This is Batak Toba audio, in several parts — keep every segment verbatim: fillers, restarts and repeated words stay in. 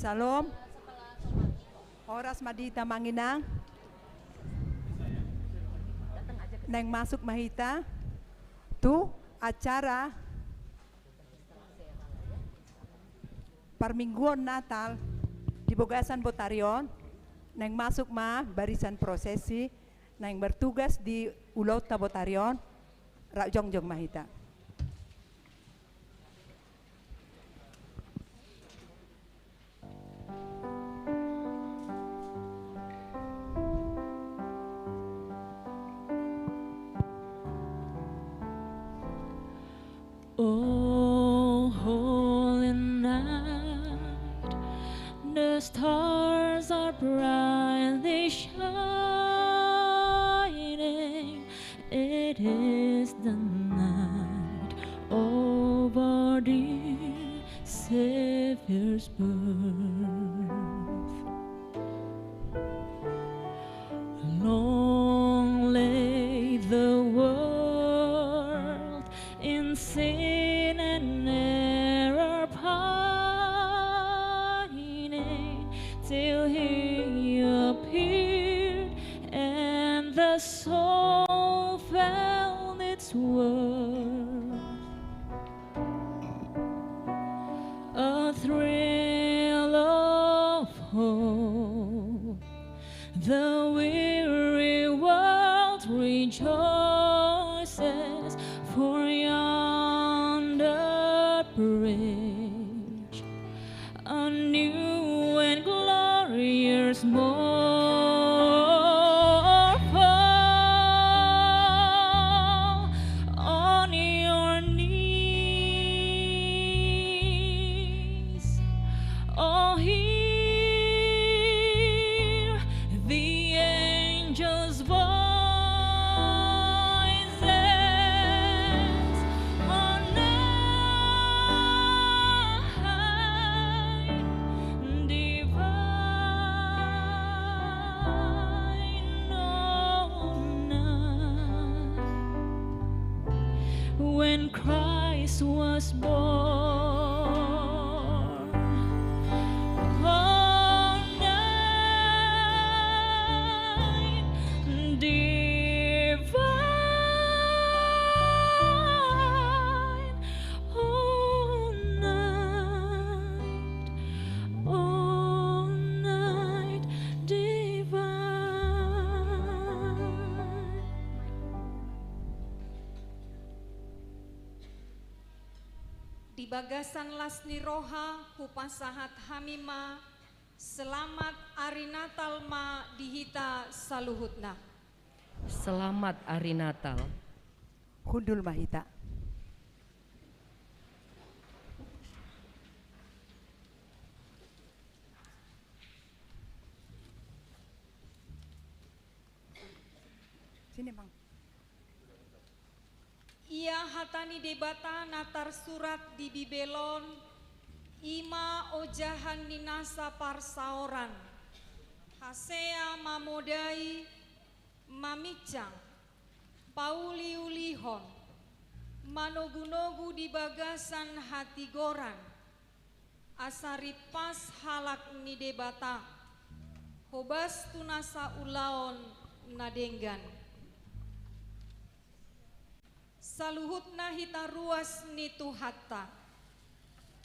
Syalom. Horas ma di hita amang inang. Naeng masuk ma hita tu acara parmingguon Natal di bagasan botari on. Naeng masuk ma barisan prosesi naeng bertugas di ulaonta botari on. Rap jongjong ma hita. O holy night, the stars are brightly shining. It is the night of our dear Savior's birth. Long lay the world in sin and error pining, till he appeared and the soul found its worth. A thrill of hope, the weary world rejoices, for yonder bridge a new and glorious morn. Fall on your knees, oh, hear the angels' voices. O night divine, O night when Christ was born. O night divine, O night, O night divine. Di bagasan las ni roha, hupasahat hami ma, selamat ari Natal ma di hita saluhutna. Selamat ari Natal. Hundul ma hita. Sini, Mang. Ia hata ni Debata na tarsurat di Bibel on, i ma ojahan ni nasa parsaoran, hasea mamodai, mamincang, pauliulihon, manogunogu di bagasan hatigoran, asa rimpas halak ni Debata, hobas tu nasa ulaon na denggan. Saluhutna hita ruas ni Tuhanta.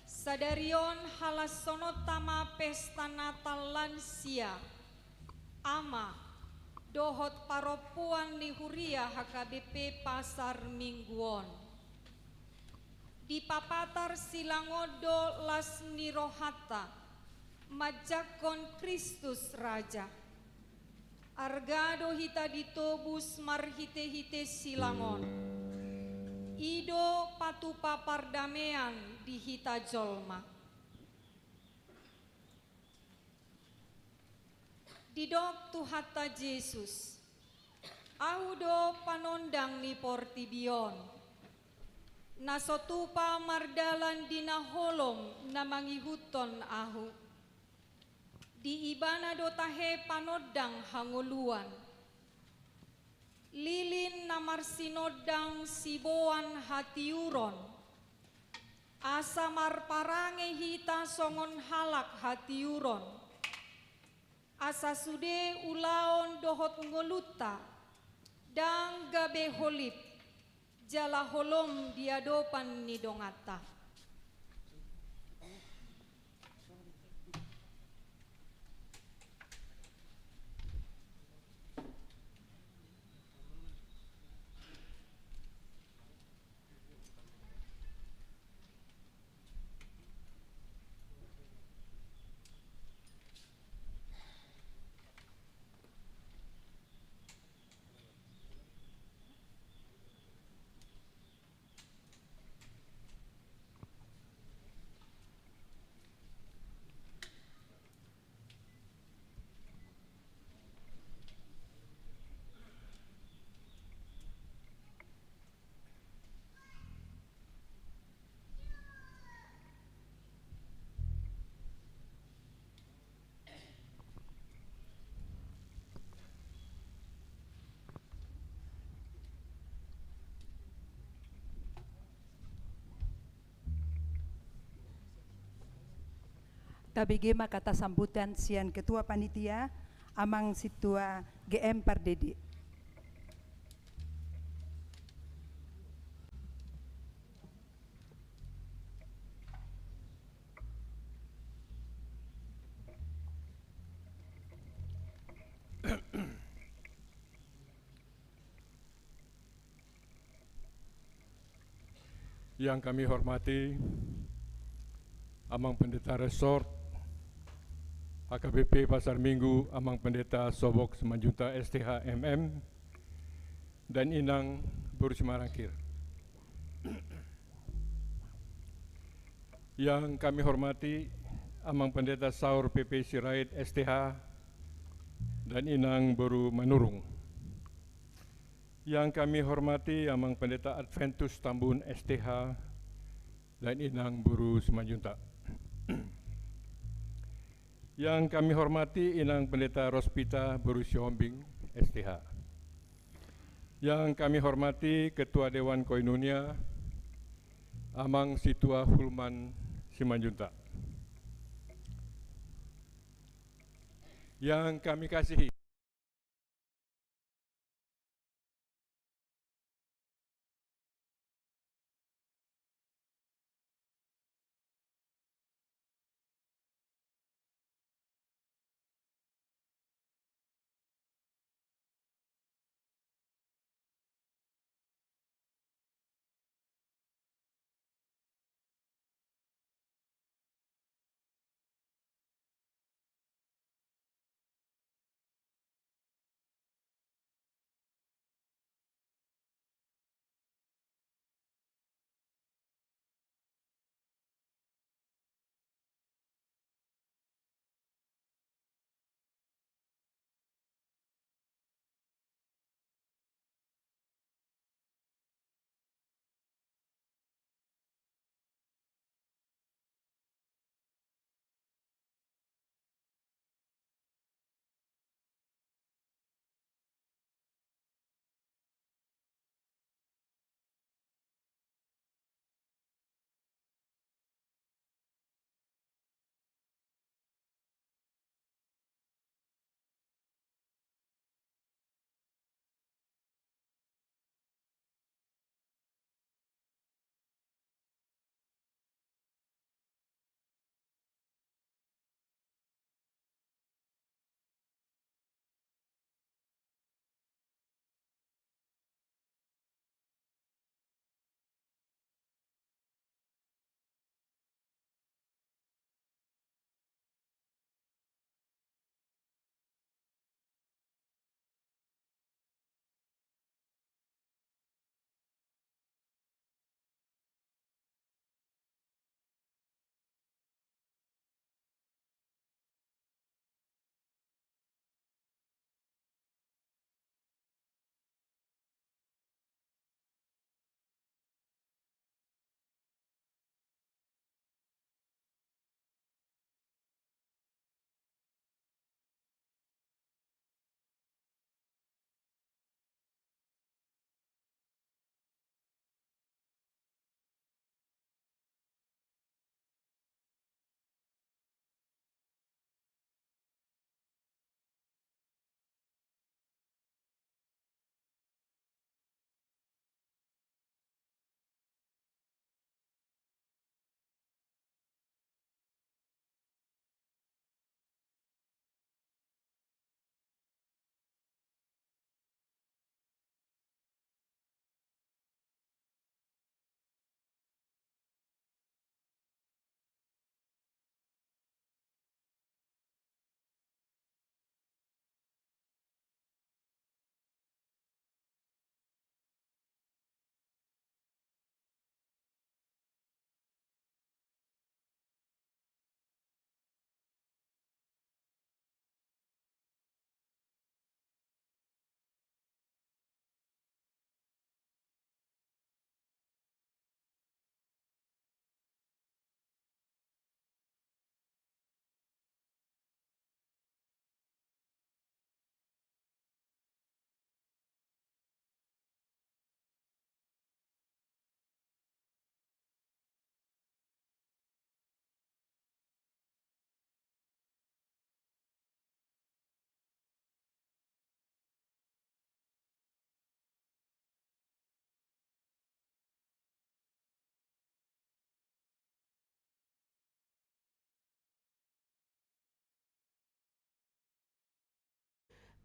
Sadari on halashononta ma pesta Natal lansia, ama, dohot parompuan ni huria H K B P Pasar Minggu on. Dipapatar silang on do las ni rohanta, manjangkon Kristus Raja. Arga do hita ditobus marhitehite silang on. I do patupa pardamean di hita jolma. Didok Tuhanta Jesus, Ahu do panondang ni portibi on. Na so tupa mardalan di na holom na mangihuthon Ahu. Di Ibana do tahe panondang hangoluan. Lilin na marsinondang siboan hatiuron. Asa marparange hita songon halak hatiuron, asa sude ulaon dohot ngolunta ndang gabe holip jala holom di adopan ni donganta. Tabege ma kata sambutan sian Ketua Panitia, Amang Sintua G M Pardede. Yang kami hormati Amang Pendeta Resort H K B P Pasar Minggu, Amang Pendeta Sobok Simanjuntak S T H M M, dan Inang Boru Simarangkir. Yang kami hormati Amang Pendeta Saur P P Sirait S T H dan Inang Boru Manurung. Yang kami hormati Amang Pendeta Adventus Tambun S T H dan Inang Boru Simanjuntak. Yang kami hormati Inang Pendeta Rospita Boru Sihombing S T H. Yang kami hormati Ketua Dewan Koinonia, Amang Sintua Hulman Simanjuntak. Yang kami kasihi.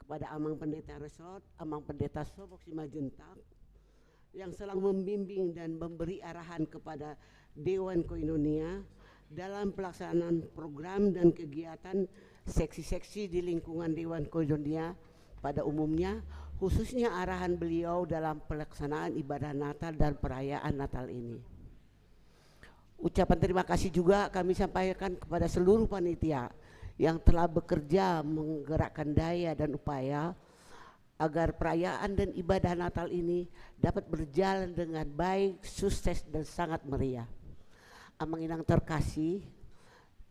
Pada Amang Pendeta Resort, Amang Pendeta Sobok Simanjuntak, yang selalu membimbing dan memberi arahan kepada Dewan Koinonia dalam pelaksanaan program dan kegiatan seksi-seksi di lingkungan Dewan Koinonia pada umumnya, khususnya arahan beliau dalam pelaksanaan ibadah Natal dan perayaan Natal ini. Ucapan terima kasih juga kami sampaikan kepada seluruh panitia yang telah bekerja menggerakkan daya dan upaya agar perayaan dan ibadah Natal ini dapat berjalan dengan baik, sukses, dan sangat meriah. Amang Inang terkasih,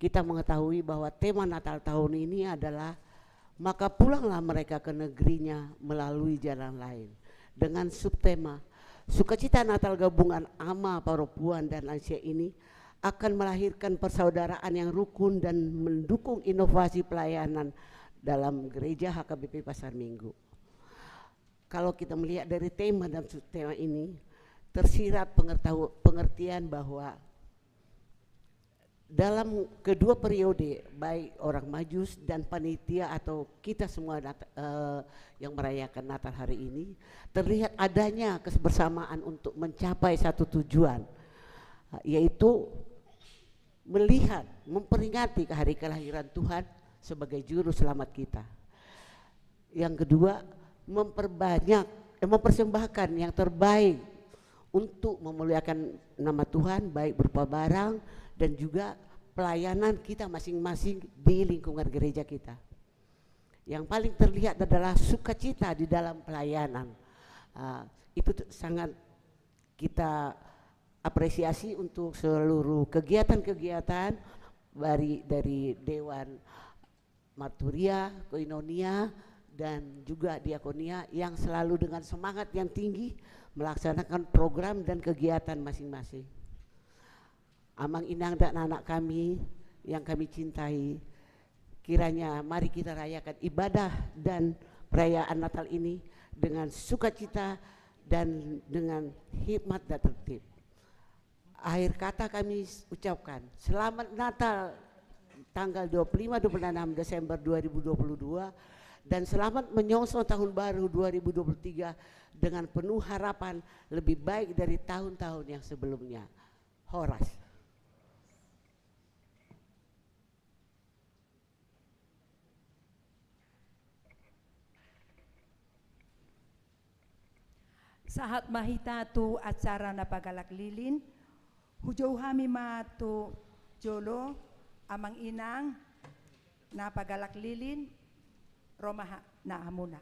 kita mengetahui bahwa tema Natal tahun ini adalah "Maka pulanglah mereka ke negerinya melalui jalan lain", dengan subtema "Sukacita Natal gabungan ama, parompuan, dan lansia ini akan melahirkan persaudaraan yang rukun dan mendukung inovasi pelayanan dalam gereja H K B P Pasar Minggu." Kalau kita melihat dari tema dan subtema ini, tersirat pengertahu-, pengertian bahwa dalam kedua periode, baik orang Majus dan panitia atau kita semua nat-, eh, yang merayakan Natal hari ini, terlihat adanya kebersamaan untuk mencapai satu tujuan, yaitu melihat, memperingati hari kelahiran Tuhan sebagai juru selamat kita. Yang kedua, memperbanyak, eh, mempersembahkan yang terbaik untuk memuliakan nama Tuhan, baik berupa barang dan juga pelayanan kita masing-masing di lingkungan gereja kita. Yang paling terlihat adalah sukacita di dalam pelayanan. Ah, itu tuh sangat kita apresiasi untuk seluruh kegiatan-kegiatan dari, dari Dewan Marturia, Koinonia, dan juga Diakonia yang selalu dengan semangat yang tinggi melaksanakan program dan kegiatan masing-masing. Amang Inang dan anak kami yang kami cintai, kiranya mari kita rayakan ibadah dan perayaan Natal ini dengan sukacita dan dengan hikmat dan tertib. Akhir kata kami s-, ucapkan, selamat Natal tanggal dua puluh lima, dua puluh enam Desember dua ribu dua puluh dua, dan selamat menyongsong tahun baru dua ribu dua puluh tiga dengan penuh harapan lebih baik dari tahun-tahun yang sebelumnya. Horas. Sahat ma hita tu acara na pagalak lilin, hujou hami ma tu jolo, Amang Inang na pagalak lilin, ro ma ha-, na hamuna.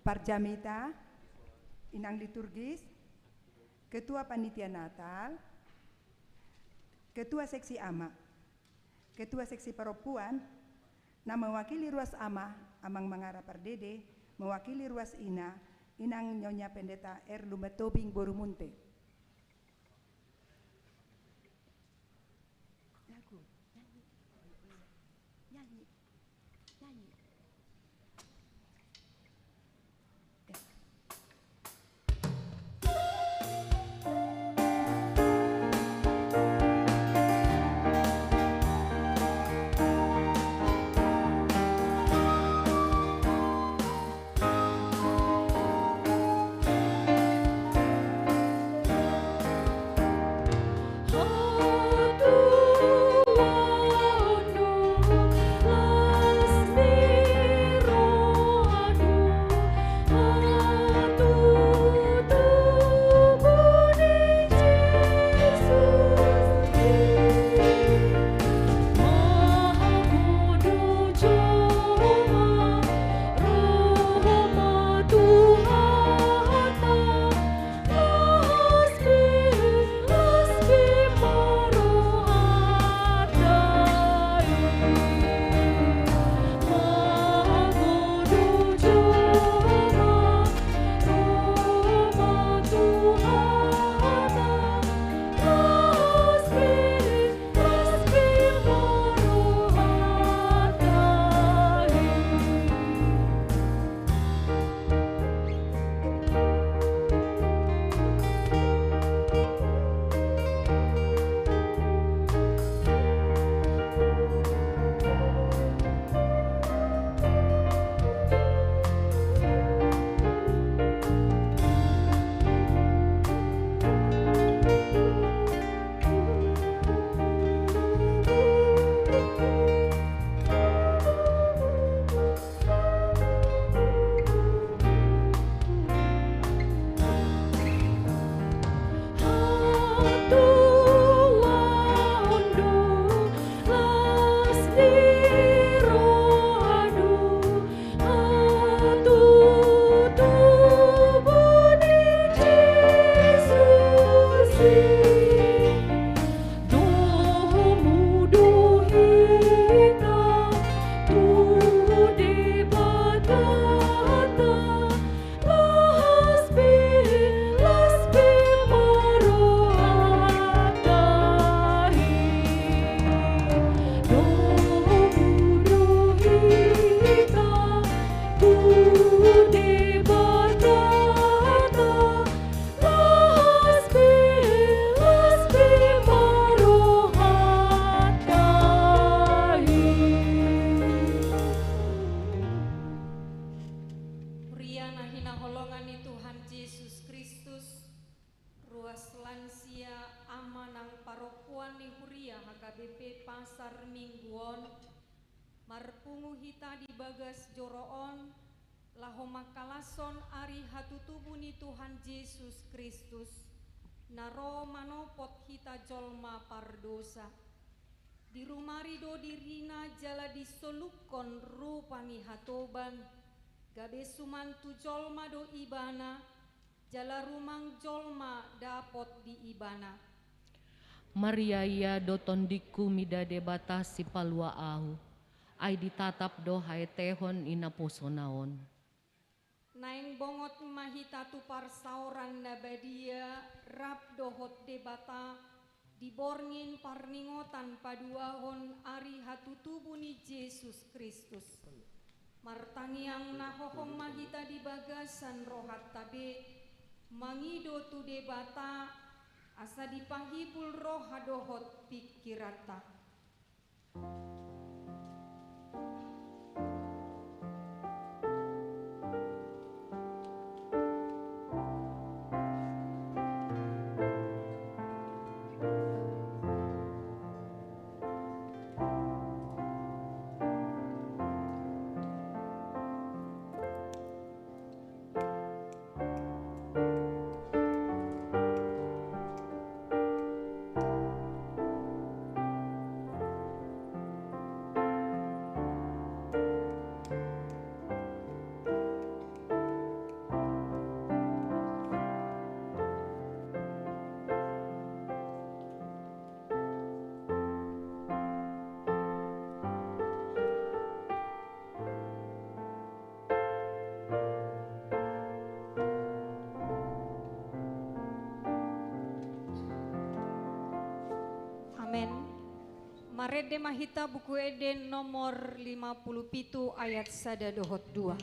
Parjamita, Inang Liturgis, Ketua Panitia Natal, Ketua Seksi Ama, Ketua Seksi Parompuan, na mewakili ruas ama, Amang Mangara Pardede, mewakili ruas ina, Inang Nyonya Pendeta R Lumban Tobing boru Munte. Lagu, nyanyi. Nyanyi. Nyanyi. Minggu on, marpungu hita di bagas joro on, laho mangkalashon ari hatutubu ni Tuhan Jesus Kristus, na ro manopot hita jolma pardosa. Dirumari do dirina jala disolukhon rupa ni hatoban, gabe suman tu jolma do Ibana, jala rumang jolma dapot di Ibana. Maria ia do tondingku mida Debata sipalua ahu, ai ditatap do haetehon ni naposona on. Naeng bongot ma hita tu parsaoran na badia, rap dohot Debata, di borngin parningotan paduahon ari hatutubu ni Jesus Kristus. Martangiang na hohom ma hita di bagasan rohanta be, mangido tu Debata, asa dipahibul roha dohot pingkiranta. Amen. Marende ma hita Buku Ende nomor lima puluh pitu ayat sada dohot dua.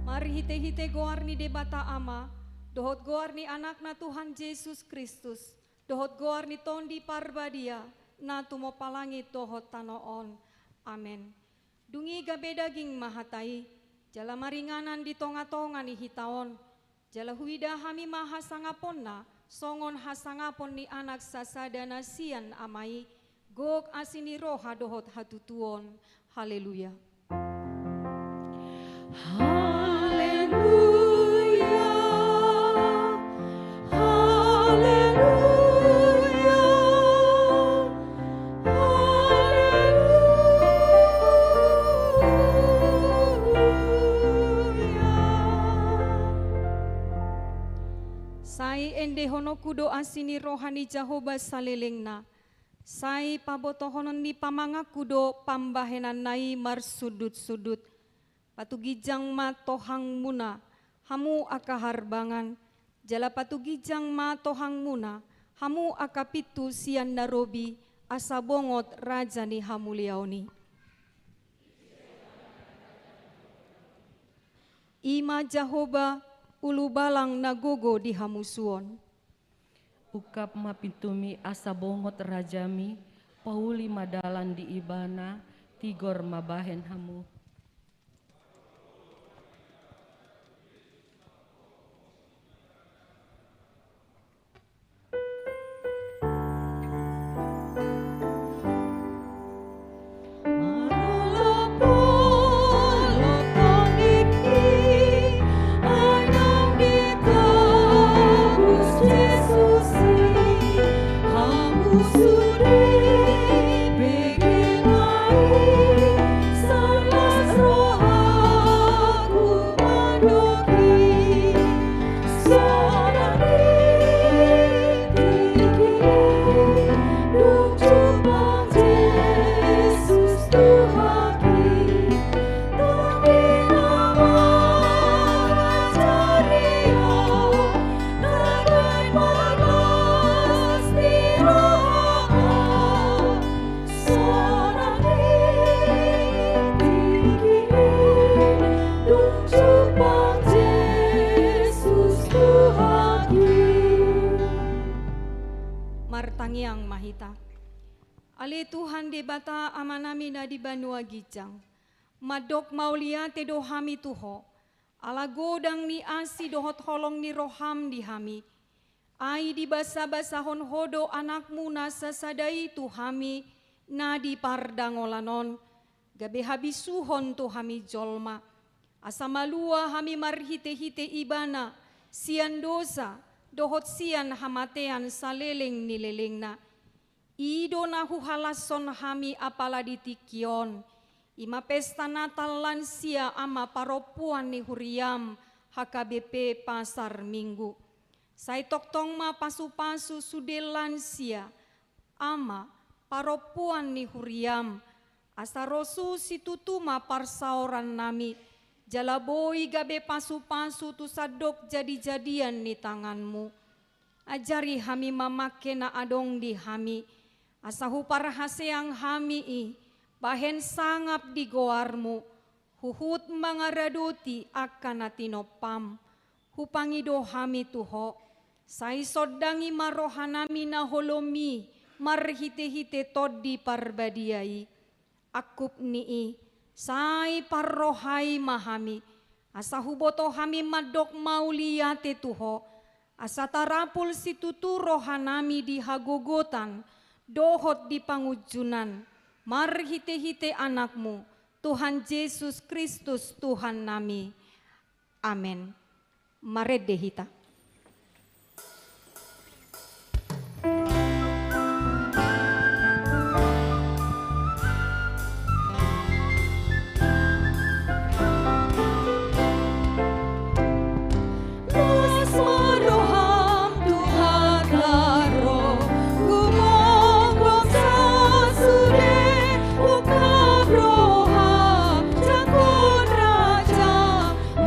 Marhitehite goar ni Debata Ama, dohot goar ni Anakna Tuhan Jesus Kristus, dohot goar ni Tondi Parbadia, na tumompa langit dohot tano on. Amen. Dung i gabe daging ma hata i, jala maringanan di tongatonga ni hita on, jala huida hami ma hasangaponna, songon hasangapon ni Anak sasada na sian Ama i, gok asi ni roha dohot hatutuon. Haleluya. Haleluya. Haleluya. Haleluya. Sai endehononku do asi ni roha ni Jahowa salelengna. Sai pabotohonon ni pamanganku do pambahenanna i marsundutsundut. Patuginjang ma tohangmuna, hamu angka harbangan, jala patuginjang ma tohangmuna, hamu angka pintu sian na robi, asa bongot raja ni hamuliaon i. I ma Jahowa, ulubalang na gogo di hamusuon. Ungkap ma pintumi asa bongot rajami, pauli ma dalan di ibana, tigor ma bahen hamu. Martangiang ma hita. Ale Tuhan Debata Amanami na di banua ginjang, mandok mauliate do hami tu Ho, ala godang ni asi dohot holong ni roham di hami. Ai di basa-basahon Ho do Anakmu na sasada i tu hami na di pardangolan on, gabe habisuhon tu hami jolma, asa malua hami marhite-hite Ibana sian dosa dohot sian hamatean saleleng ni lelengna. I do na huhalashon hami apala di tingki on, i ma pesta Natal lansia Ama parompuan ni huriam, H K B P Pasar Minggu. Sai tongtong ma pasu-pasu sude lansia Ama parompuan ni huriam, asa ro situtu ma parsaorannami, jala boi gabe pasu-pasu tu sandok jadi-jadian ni tanganmu. Ajari hami mamangke na adong di hami, asa huparhaseang hami i bahen sangap di goarmu, huhut mangaradoti angka na tinompam. Hupangido hami tu Ho, sai sondangi ma rohanami na holom i marhite-hite Tondi Parbadia i. Angkup ni i, sai parrohai ma hami, asa huboto hami mandok mauliate tu Ho, asa tarapul situtu rohanami di hagogotan dohot di pangunjunan, marhite-hite Anakmu, Tuhan Jesus Kristus Tuhannami. Amen. Marende hita.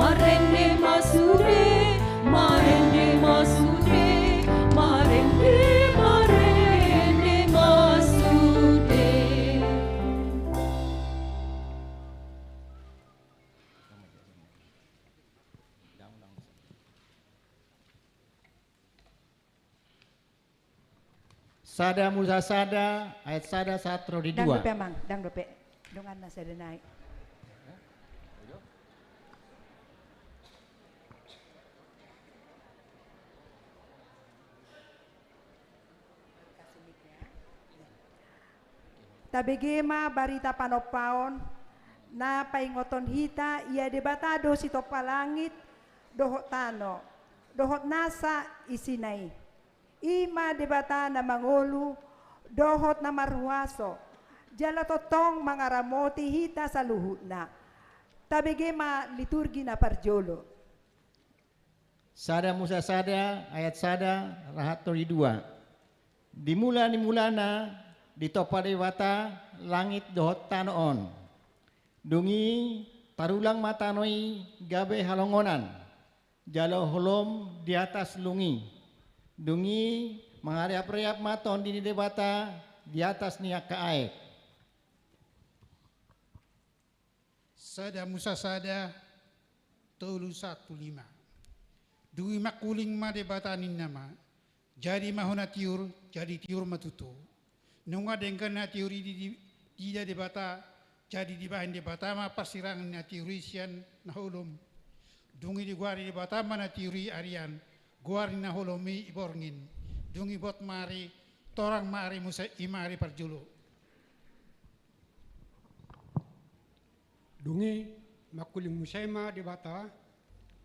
Marende ma sude, marende ma sude, marende, marende ma sude. Sada Musa sada, ayat sada sahat ro di dua. Dang dope, Amang, dang dope. Donganna sada nai. Tabege ma barita panompaon na paingothon hita, ia Debata do sitompa langit dohot tano, dohot nasa isina i. I ma Debata na mangolu dohot na marhuaso, jala tongtong mangaramoti hita saluhutna. Tabege ma liturgi na parjolo. Sada Musa sada, ayat sada, sahat ro di dua. Di mula ni mulana ditompa Debata langit dohot tano on. Dung i tarulang ma tano i gabe halongonan, jala holom di atas lung i. Dung i mangareap-reap ma Tondi ni Debata di atas ni angka aek. Sada Musa sada, tolu sahat tu lima. Dung i mangkuling ma Debata, ninna ma: Jadi ma ho na tiur, jadi tiur ma tutu. Nunga denggan na tiur i di, di, diida Debata, jadi dibahen Debata ma parsirangan ni na tiur i sian na holom. Dung i digoari Debata ma na tiur i arian, goar ni na holom i borngin. Dung i bot ma ari, torang ma ari muse, i ma ari parjolo. Dung i mangkuling muse ma Debata,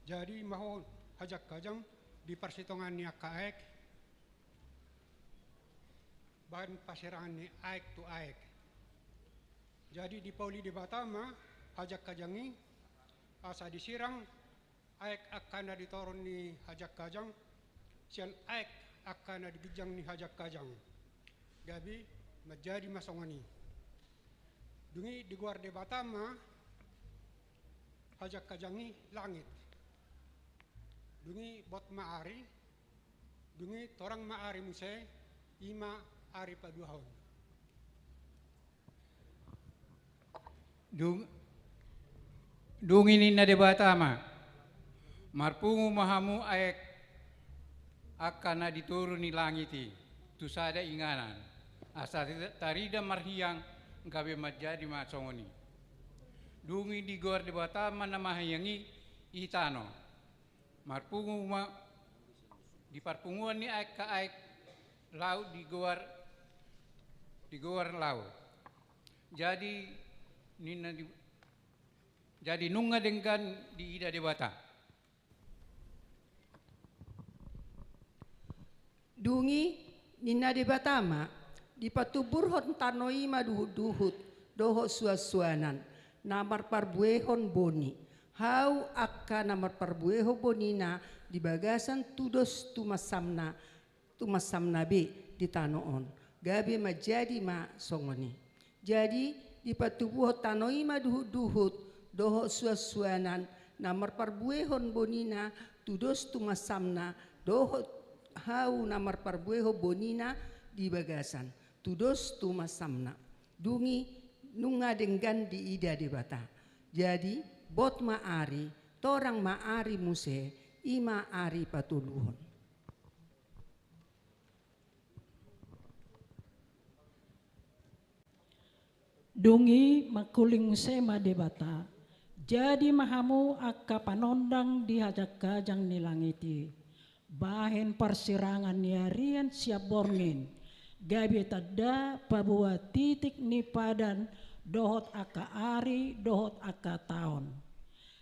jadi ma ho hajangkajang di parsitongaan ni angka aek, bahen parsirangan ni aek tu aek. Jadi dipauli Debata ma hajangkajang i, asa disirang aek angka na di toru ni hajangkajang sian aek angka na di ginjang ni hajangkajang. Gabe manjadi ma songon i. Dung i digoar Debata ma hajangkajang i langit. Dung i bot ma ari, dung i torang ma ari muse, i ma ari paduahon. Dung, dung i ninna Debata ma, marpungu ma hamu aek angka na di toru ni langit i, tu sada inganan, asa tarida marhiang, gabe manjadi ma songon i. Dung i digoar Debata ma na marhiang i, i tano. Marpungu ma, di parpunguan ni aek angka aek laut digoar, digoar laut. Jadi ninna di, jadi nunga denggan diida Debata. Dung i ninna Debata ma, dipatuburhon tano i ma duhutduhut dohot suansuanan na marparbuehon boni, hau angka na marparbuehon bonina di bagasan tudos tu mansamna, tu mansamna be di tano on. Gabe manjadi ma songon i. Jadi dipatubuhon tano i ma duhutduhut dohot suansuanan na marparbuehon bonina tudos tu mansamna, dohot hau na marparbuehon bonina di bagasan tudos tu mansamna. Dung i nunga denggan diida Debata. Jadi bot ma ari, torang ma ari muse, i ma ari patoluhon. Dung i mangkuling muse ma Debata, jadi ma hamu angka panondang di hajangkajang ni langit i, bahen parsirangan ni arian sian borngin, gabe tanda paboa titik ni padan dohot angka ari dohot angka taon.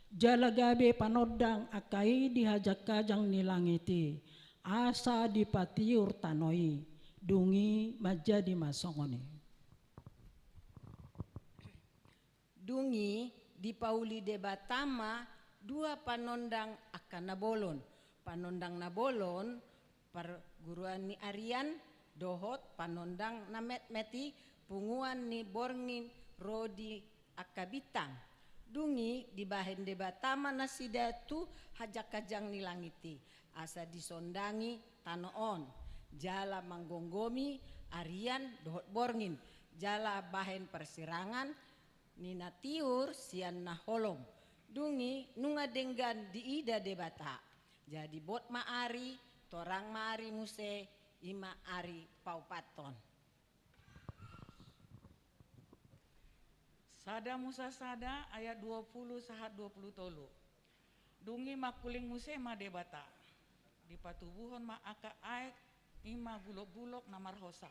Jala gabe panondang angka i di hajangkajang ni langit i, asa dipatiur tano i, dung i manjadi ma songon i. Dung i dipauli Debata ma dua panondang angka na bolon, panondang na bolon parguruan ni arian, dohot panondang na metmet i punguan ni borngin ro di angka bintang. Dung i dibahen Debata ma nasida tu hajangkajang ni langit i, asa disondangi tano on, jala manggomgomi arian dohot borngin, jala bahen parsirangan ni na tiur sian na holom. Dung i nunga denggan diida Debata. Jadi bot ma ari, torang ma ari muse, i ma ari paopathon. Sada Musa sada ayat dua puluh sahat dua puluh tolu. Dung i mangkuling muse ma Debata. Dipatubuhon ma angka aek, i ma bulokbulok na marhosa,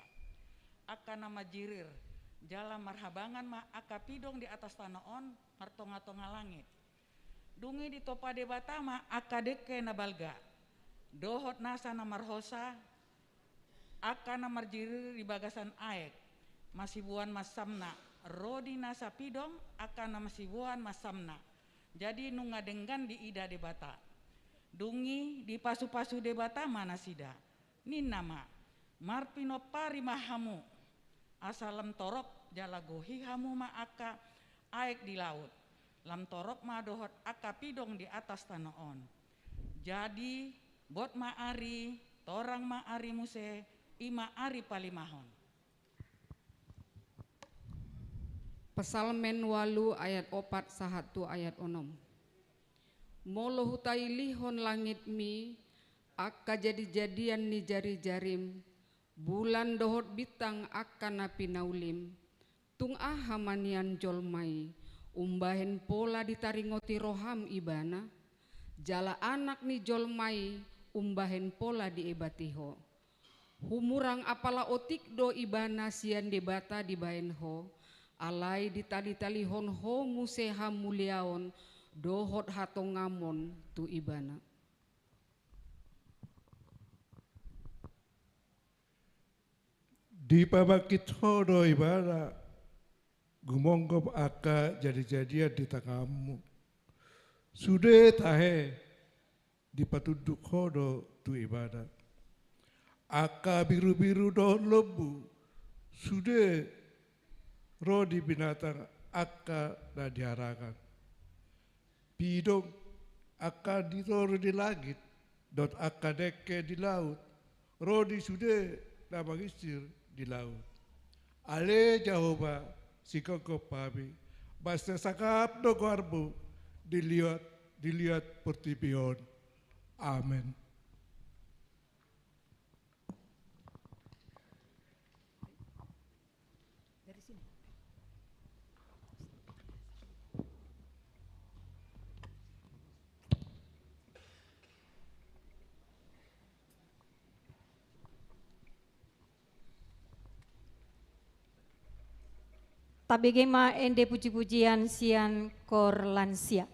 angka na manjirir, jala marhabangan ma angka pidong di atas tano on martongatonga langit. Dung i ditompa Debata ma angka dengke na balga, dohot nasa na marhosa, angka na marjirir di bagasan aek, masiboan mansamna, ro di nasa pidong, angka na masiboan mansamna. Jadi nunga denggan diida Debata. Dung i dipasupasu Debata ma nasida. Ninna ma, marpinompari ma hamu, asa lam torop jala gohi hamu ma angka aek di laut, lam torop ma dohot angka pidong di atas tano on. Jadi bot ma ari, torang ma ari muse, i ma ari palimahon. Psalmen ualu ayat opat sahat tu ayat onom. Molo hutailihon langitmi, Angka jadijadian ni jarijarim, bulan dohot bintang angka na pinaulim, tung aha ma nian jolma i, umbahen pola ditaringoti roham ibana? Jala anak ni jolma i, umbahen pola diebati ho? Humurang apala otik do ibana sian Debata dibahen ho, alai ditalitalihon ho muse hamuliaon dohot hatongamon tu ibana. Dipabangkit ho do ibana, gumonggom angka jadijadian di tanganmu. Sude tahe, dipatunduk ho do tu ibana. Angka birubiru dohot lombu, sude ro di binatang angka na di harangan. Pidong, angka di toru di langit, dohot angka dengke di laut, ro di sude na manginsir di laut. Ale Jahowa, sigomgom hami, mansai sangap do goarmu di liat, di liat portibi on. Amen. Tabege ma ende pujipujian sian kor lansia.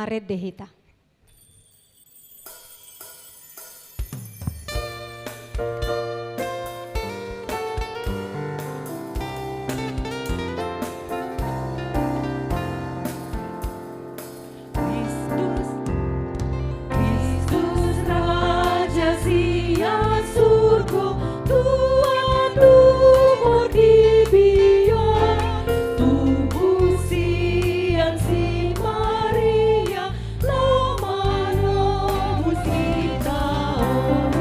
Marende hita. Kristus, Kristus Raja sian surgo, tuat humor di biak, tubu sian si Maria, laho manobus hita on.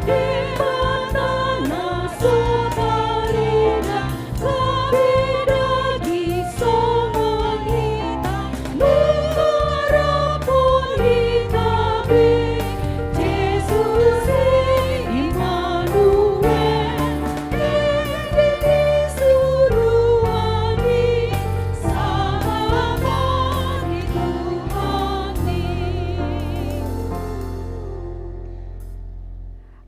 Debata na so tarida, gabe daging songon hita, nunga rap hita be. Jesus Immanuel, ende ni suruan i, salama ni Tuhan i.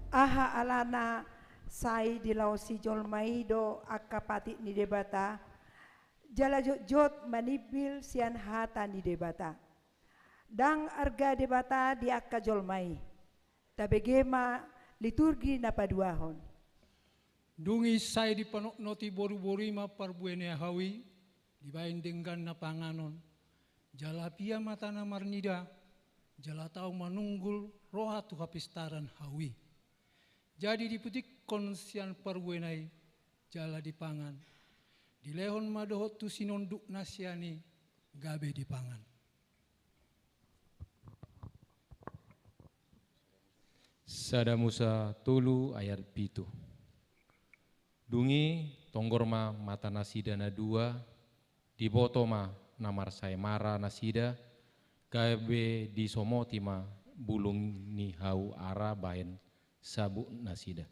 Aha alana sai dilaosi jolma i do angka patik ni Debata, jala jotjot manimbil sian hata ni Debata. Ndang arga Debata di angka jolma i. Tabege ma liturgi na paduahon. Dung i sai dipanotnoti boruboru i ma parbue ni hau i, dibaen dengganna panganon, jala pia ma tanda marnida, jala tau manunggul roha tu hapistaran hau i. Jadi diputikkon sian parbuena i, jala dipangan. Dilehon ma dohot tu sinondukna sian i, gabe dipangan. Sada Musa tolu ayat pitu. Dung i tonggor ma mata nasida na dua, diboto ma na marsaemara nasida, gabe disomoti ma bulung ni hau ara baen sabuk nasida.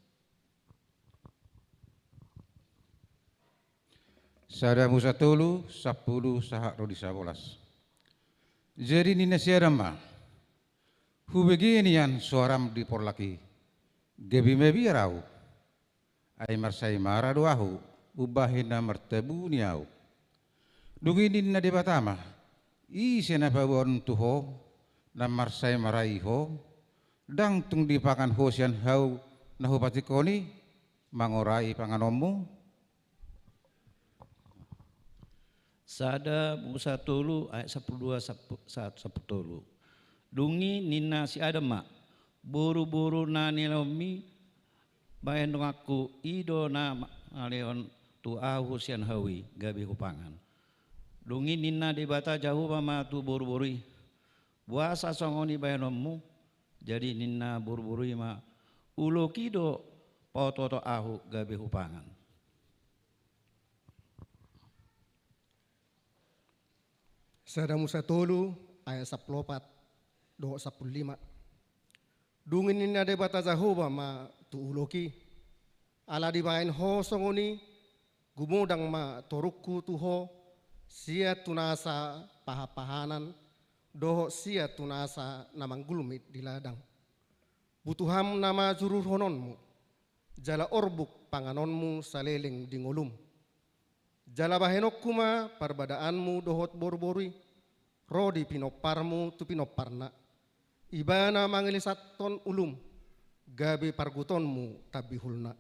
Sada Musa tolu, sampulu sahat ro di sabolas. Jadi ninna si Adam ma, hubege nian soaram di porlak i, gabe mabiar ahu. Ai marsaemara do ahu, umbahen na martabu ni ahu. Dung i ninna Debata ma, ise na paboaon tu ho, na marsaemara i ho, ndang tung dipangan ho sian hau na hupatikkon i, mangorai panganonmu? Sada Musa tolu ayat sampulu dua sampu-, sa-, sampulu tolu. Dung i ninna si Adam ma, boruboru na nilehonmi bahen donganku i do na ma-, malehon tu ahu sian hau i gabe hupangan. Dung i ninna Debata Jahowa ma tu boruboru i, boasa songon i bahenonmu? Jadi ninna boruboru i ma, ulok i do paotooto ahu gabe hupangan. Sada Musa tolu ayat sampulu opat dohot sampulu lima. Dung i ninna Debata Jahowa ma tu ulok i, ala dibaen ho songon i, gumodang ma torungku tu ho, sian tu nasa pahanpahanan dohot sian tu nasa na manggulmit di ladang. Butuham nama jururhononmu, jala orbuk panganonmu saleleng di ngolum. Jala bahenonku ma parbadaanmu dohot boruboru i, ro di pinomparmu tu pinomparna. Ibana mangilisathon ulum, gabe pargutonmu tambihulna.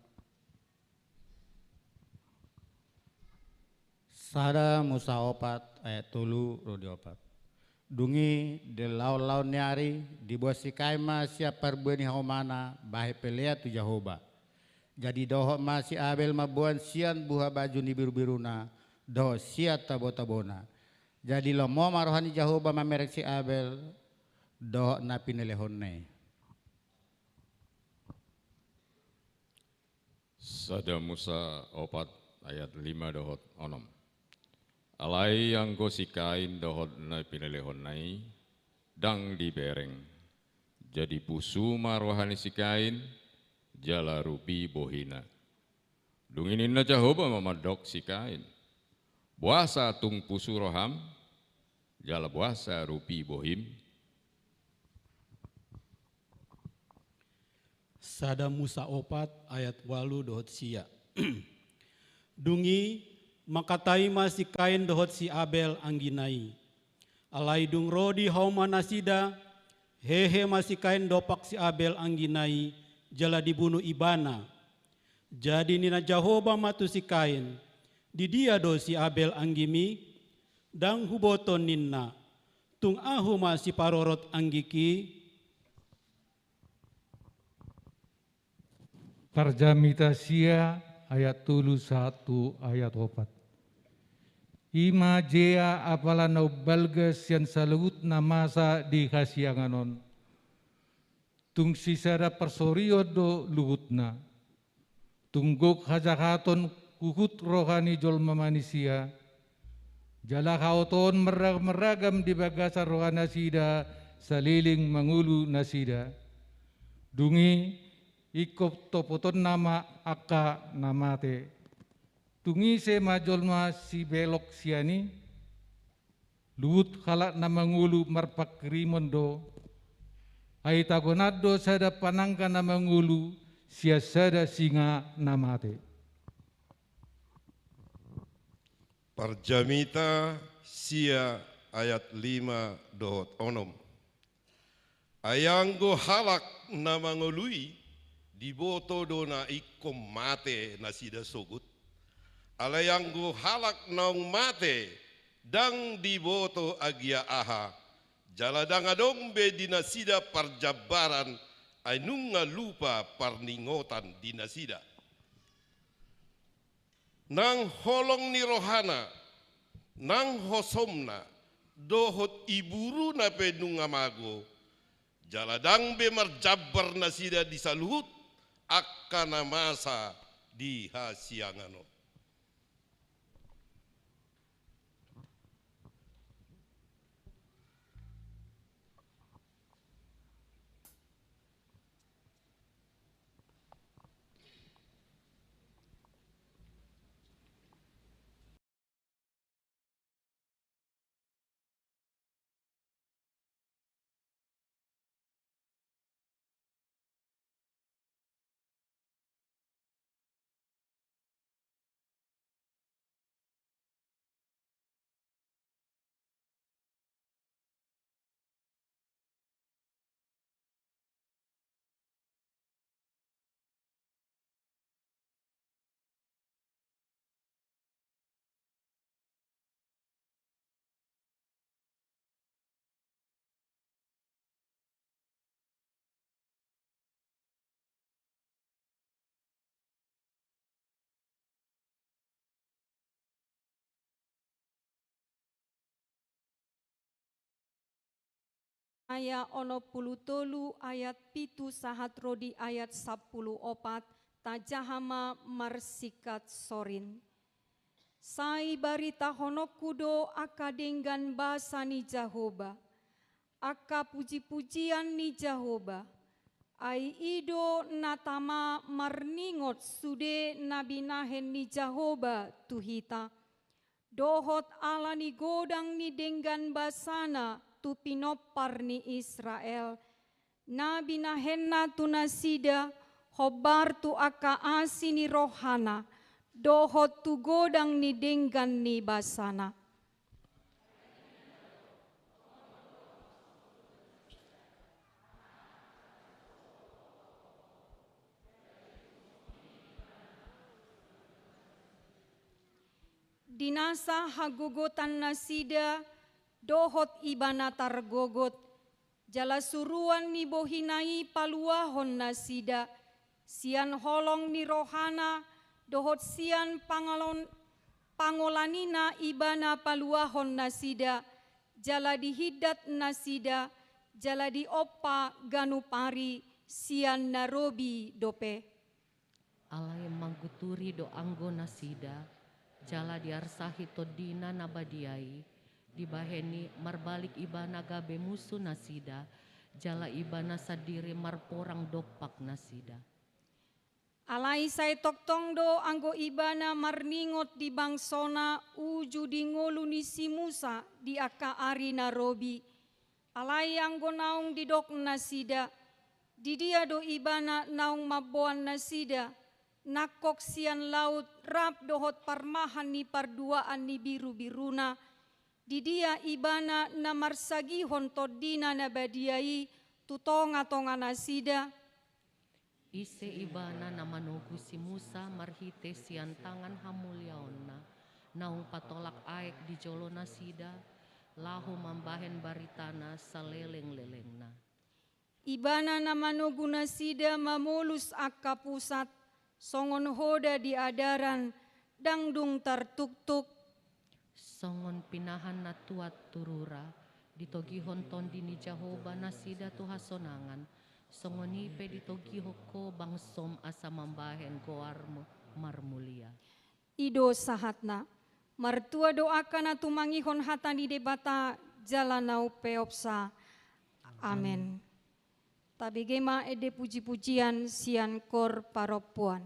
Sada Musa opat ayat tolu ro di opat. Dung i di laonlaon ni ari, diboan si Kain ma sian parbue ni haumana bahen pelean tu Jahowa. Jadi dohot ma si Abel mamboan sian buha baju ni birubiruna dohot sian tabotabona. Jadi lomo ma roha ni Jahowa mamereng si Abel dohot na pinelehonna i. Sada Musa opat ayat lima dohot onom. Alai anggo si Kain dohot na pinelehonna i ndang dibereng. Jadi pusu ma roha ni si Kain, jala rupi bohina. Dung i ninna Jahowa ma mandok si Kain, boasa tung pusu roham, jala boasa rupi bohim? Sada Musa opat ayat ualu dohot sia. Dung i mangkatai ma si Kain dohot si Abel anggina i. Alai dung ro di hauma nasida, hehe ma si Kain dompak si Abel anggina i, jala dibunu ibana. Jadi ninna Jahowa ma tu si Kain, "Di dia do si Abel anggimi?" "Ndang huboto," ninna. "Tung ahu ma siparorot anggik i?" Parjamita sia ayat tolu sahat tu ayat opat. I ma jea apala na umbalga sian saluhut na masa di hasiangan on. Tung sisada parsorion do luhutna. Tung gok hajahaton huhut roha ni jolma manisia, jala haotoon marragam-ragam di bagasan roha nasida saleleng mangolu nasida. Dung i ingkon topotonna ma angka na mate. Tung ise ma jolma sibelok sian i? Luhut halak na mangolu marpanghirimon do, ai tagonan do sada panangga na mangolu sian sada singa na mate. Parjamita sia ayat lima dohot onom. Ai anggo halak na mangolu i, diboto do na ingkon mate nasida sogot. Alai anggo halak naung mate, ndang diboto agia aha, jala ndang adong be di nasida parjambaran, ai nunga lupa parningotan di nasida. Nang holong ni rohana, nang hosomna, dohot iburuna pe nunga mago, jala ndang be marjambar nasida di saluhut angka na masa di hasiangan on. Aya onom pulu tolu ayat pitu sahat ro di ayat sampulu opat, tajaha ma marsingkat sorin. Sai baritahononku do angka denggan basa ni Jahowa, angka puji-pujian ni Jahowa. Ai i do na tama marningot sude na binahen ni Jahowa tu hita, dohot ala ni godang ni denggan basana tu pinompar ni Israel, na binahenna tu nasida, hombar tu angka asi ni rohana, dohot tu godang ni denggan ni basana. Di nasa hagogotan nasida, dohot ibana targogot, jala suruan ni bohina i paluahon nasida, sian holong ni rohana, dohot sian pangalon-, pangolanina ibana paluahon nasida, jala dihindat nasida, jala diompa ganup ari sian na robi dope. Alai mangguturi do anggo nasida, jala diarsahi tondina na badia i, dibahen i marbalik ibana gabe musu nasida, jala ibana sandiri marporang dompak nasida. Alai sai tongtong do anggo ibana marningot di bangsona uju di ngolu ni si Musa di angka ari na robi. Alai anggo naung didok nasida, di dia do ibana naung mamboan nasida, nangkok sian laut rap dohot parmahan ni parduaan ni biru-biruna, Di dia Ibana na marsagihon Tondina na badia i tu tonga-tonga nasida? Ise Ibana na manogu si Musa marhite sian tangan hamuliaonna, naung patolak aek di jolo nasida, laho mambahen baritana saleleng-lelengna? Ibana na manogu nasida mamolus angka pusat, songon hoda di adaran, ndang dung tartuktuk. Songon pinahan na tuat tu rura, ditogihon Tondi ni Jahowa nasida tu hasonangan, songon i pe ditogihon Ho bangsoM asa mambahen goarMu marmulia. I do sahatna. Martua do angka na tumangihon hata ni Debata jala na umpeopsa. Amen. Tabege ma ende puji-pujian sian kor parompuan.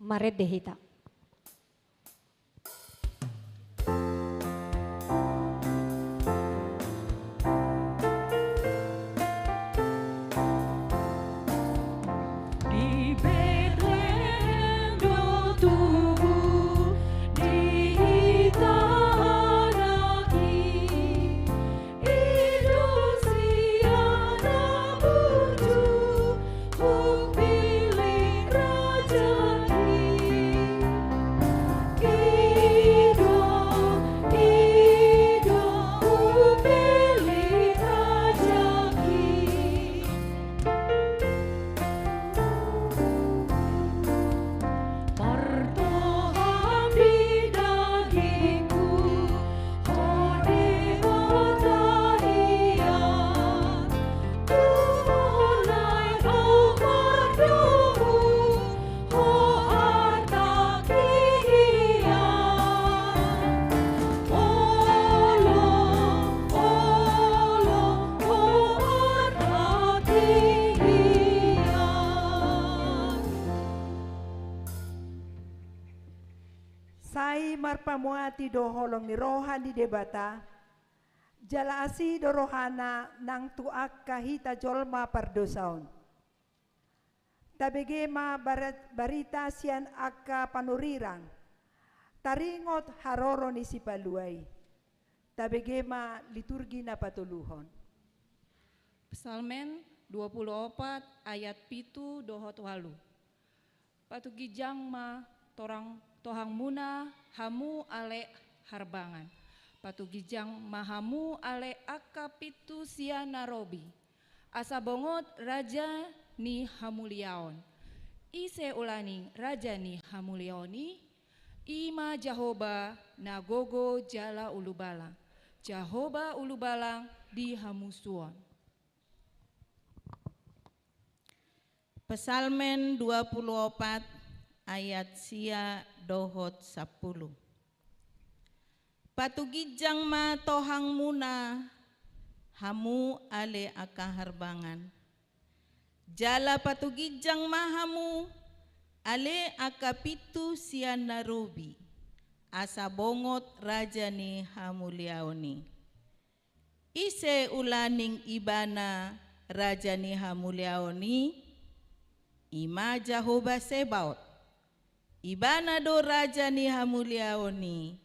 Marende hita. Di Betlehem do tubu di hita Anak i, i do sian na burju, humbili Raja i. I do, i do, humbili Raja i. Martohang di dagingku, ho Debata hian, tumolai au mardomu, ho artaki hian. Olo, olo, ho artaki hian. Sai marpamuati do holong ni roha ni Debata, jala asi do rohana nang tu angka hita jolma pardosa on. Tabege ma bara-, barita sian angka panurirang, taringot haroro ni Sipalua i. Tabege ma liturgi na patoluhon. Psalmen dua puluh opat ayat pitu dohot ualu. Patuginjang ma torang, tohangmuna hamu ale harbangan. Patuginjang ma hamu ale angka pintu sian na robi. Asa bongot Raja ni hamuliaon. Ise ulaning Raja ni hamuliaon i? I ma Jahoba na gogo jala ulubalang. Jahoba ulubalang di hamusuon. Psalmen dua puluh opat ayat sia dohot sampulu. Patuginjang ma tohangmuna, hamu ale angka harbangan. Jala patuginjang ma hamu, ale angka pintu sian na robi, asa bongot Raja ni hamuliaon i. Ise ulaning Ibana Raja ni hamuliaon i? I ma Jahoba Sebaot. Ibana do Raja ni hamuliaon i.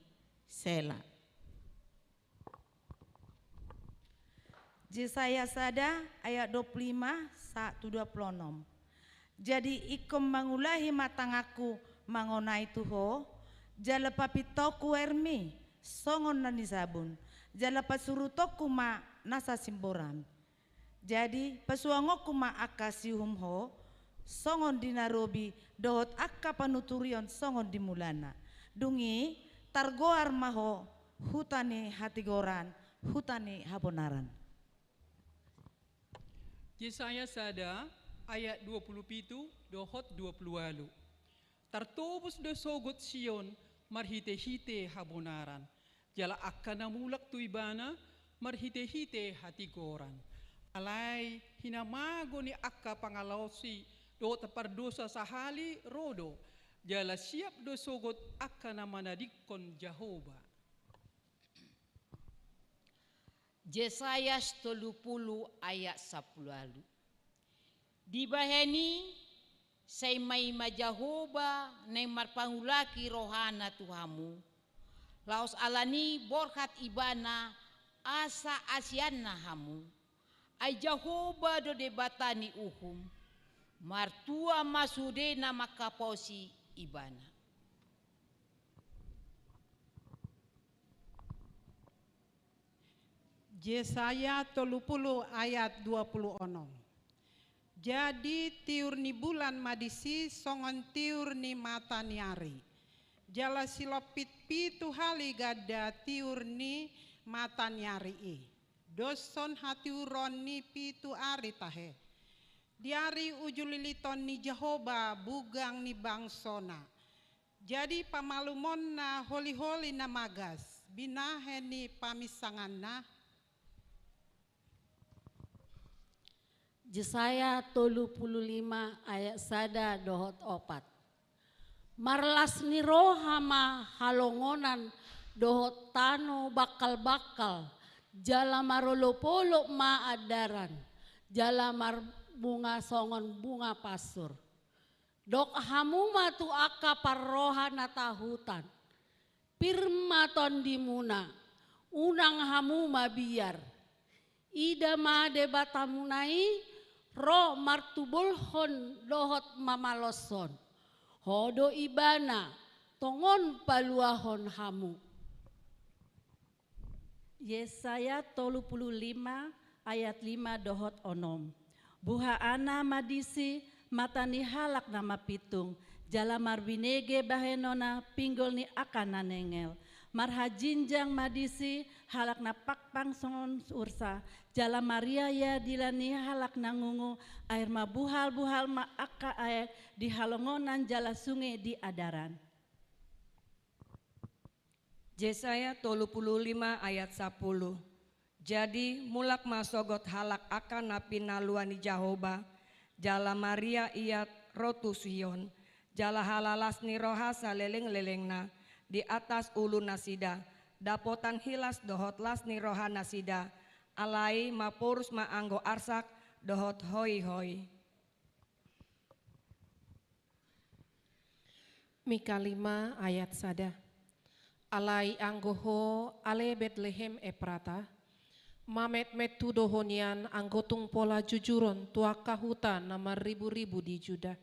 Sela. Jesaya sada ayat dua puluh lima sa-, tu dua puluh onom. Jadi ingkon mangulahi ma tanganku mangonai tu ho, jala papintaonku airmi songon na ni sabun, jala pasurutonku ma nasa simboran. Jadi pasuangonku ma angka siuhum ho songon di na robi, dohot angka panuturion songon di mulana. Dung i targoar ma ho huta ni hatigoran, huta ni habonaran. Jesaya sada ayat dua puluh pitu dohot dua puluh ualu. Tartobus do sogot Sion marhitehite habonaran, jala angka na mulak tu ibana marhitehite hatigoran. Alai hinamago ni angka pangalaosi dohot pardosa sahali ro do, jala siap do sogot angka na manadingkon Jahoba. Jesaya tolu pulu ayat sampulu ualu. Dibahen i, sai maima Jahoba naeng marpangulaki rohana tu hamu, laos alani borhat ibana asa asianna hamu. Ai Jahoba do Debata ni uhum, martua ma sude na mangkaposi ibana. Jesaya tolu pulu ayat dua pulu onom. Jadi tiur ni bulan ma disi songon tiur ni mata ni ari. Jala silompit pitu hali ganda tiur ni mata ni ari i. Doshon hatiuron ni pitu ari tahe. Di ari ujuliliton ni Jahoba bugang ni bangsona. Jadi pamalumonna holiholi na magas, binahen ni paminsanganna. Jesaya tolu pulu lima ayat sada dohot opat. Marlas ni roha ma halongonan dohot tano bangkal-bangkal, jala marolop-olop ma andaran, jala marbunga songon bunga pansur. Dok hamu ma tu angka parroha na tahutan: Pir ma tondimuna, unang hamu mabiar. Ida ma Debatamuna i ro martubolhon dohot mamaloshon. Ho do Ibana tongon paluahon hamu. Yesaya tolu pulu lima ayat lima dohot onom. Buhaana ma disi mata ni halak na mapitung, jala marbinege bahenonna pinggol ni angka na nengel. Marhajinjang ma disi halak na pangpang songon ursa, jala maria ia dila ni halak na ngungu. Aek ma buhal-buhal ma angka aek di halongonan jala sunge di andaran. Jesaya tolu pulu lima ayat sapuluh. Jadi, mulak ma sogot halak angka na pinalua ni Jahowa, jala maria ia ro tu Sion, jala halalas ni roha saleleng-lelengna di atas ulu nasida, dapotan hilas dohot las ni roha nasida, alai maporus ma anggo arsak dohot hoi-hoi. Mika lima ayat sada. Alai anggo ho, ale Betlehem Eprata, mametmet tu do ho nian anggo tung pola jujuron tu angka huta na marribu-ribu di Juda.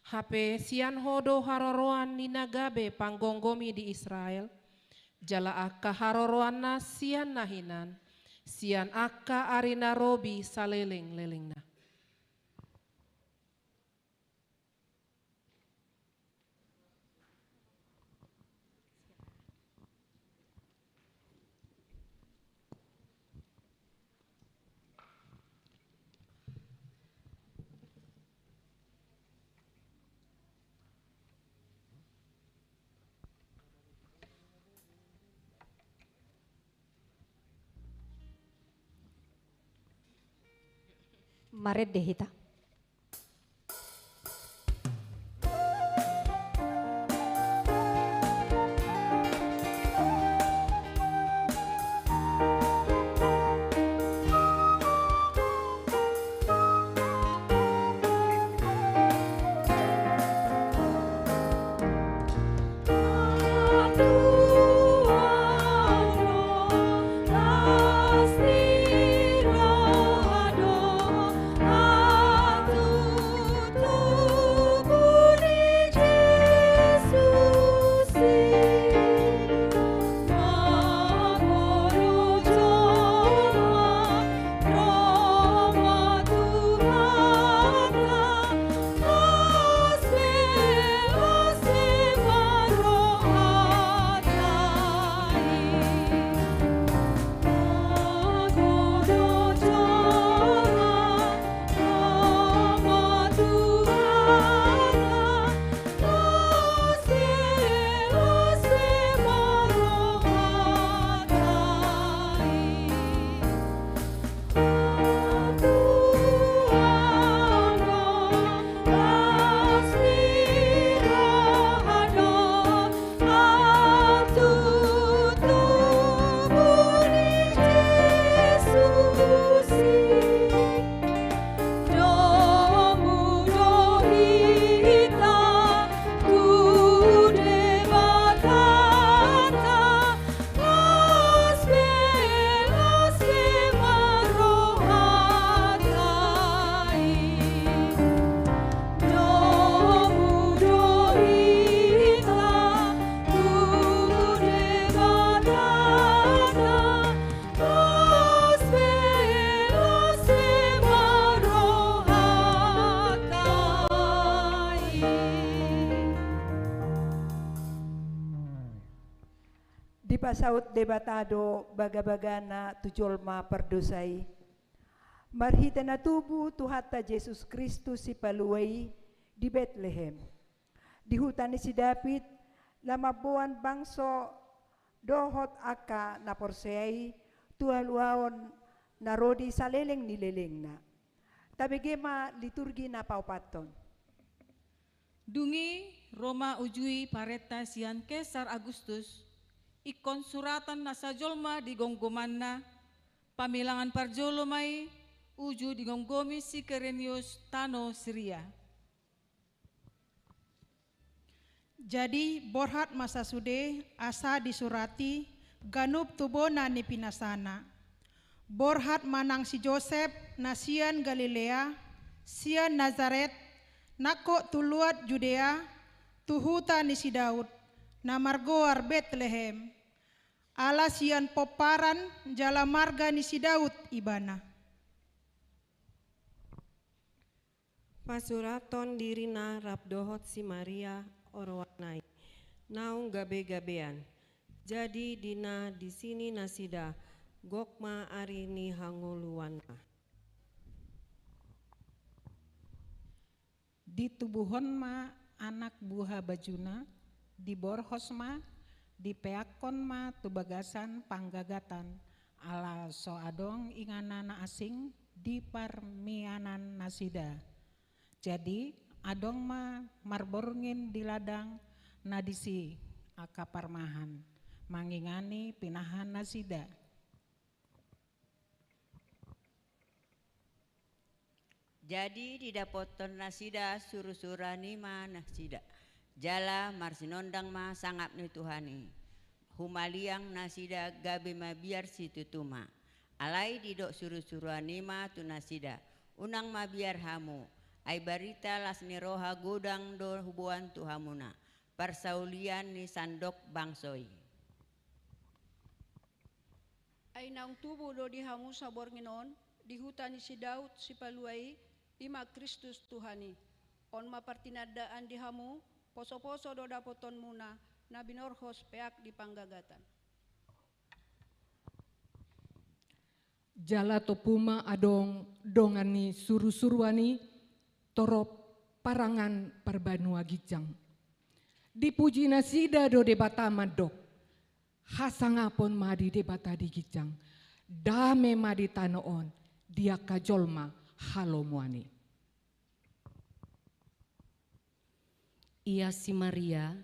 Hape sian ho do haroroan ni na gabe panggomgomi di Israel, jala angka haroroanna sian na hinan, sian angka ari na robi saleleng-lelengna. Marende hita. Dipasaut Debata do bagabagana tu jolma pardosa i, marhite na tubu Tuhanta Jesus Kristus Sipalua i di Betlehem, di huta ni si David, na mamboan bangso dohot angka na porsea i tu haluaon na ro di saleleng ni lelengna. Tabege ma liturgi na paopathon. Dung i ro ma uju i parenta sian Kesar Agustus, ingkon suratan na sajolma di gomgomanna, pamilangan parjolo ma i uju digomgomi si Kirenius tano Siria. Jadi borhat ma sasude asa disurati ganup tu bona ni pinasana. Borhat ma nang si Josep na sian Galilea, sian Nasaret, nangkok tu luat Judea, tu huta ni si Daud, na margoar Betlehem. Ala sian pomparan jala marga ni si Daud ibana. Pasurathon dirina rap dohot si Maria oroanna i, naung gabegabean. Jadi di na disi ni nasida, gok ma ari ni hangoluanna. Ditubuhon ma anak buha bajuna, diborhos ma, dipeakkon ma tu bagasan panggagatan, ala so adong inganna na asing di parmianan nasida. Jadi adong ma marborngin di ladang na disi angka parmahan, mangingani pinahan nasida. Jadi didapothon nasida surusuruan i ma nasida, jala marsinondang ma sangap ni Tuhan i. Humaliang nasida gabe mabiar situtu ma. Alai didok surusuruan i ma tu nasida, unang mabiar hamu, ai barita las ni roha godang do huboan tu hamuna, parsaulian ni sandok bangso i. Ai naung tubu do di hamu saborngin on, di huta ni si Daud Sipalua i, i ma Kristus Tuhan i. On ma partinandaan di hamu, posoposo do dapotonmuna, na binorhos peak di panggagatan. Jala tompu ma adong dongan ni surusuruan i torop parangan parbanua ginjang. Dipuji nasida do Debata mandok, hasangapon ma di Debata di ginjang, dame ma di tano on, di angka jolma halomoan i. Ia si Maria,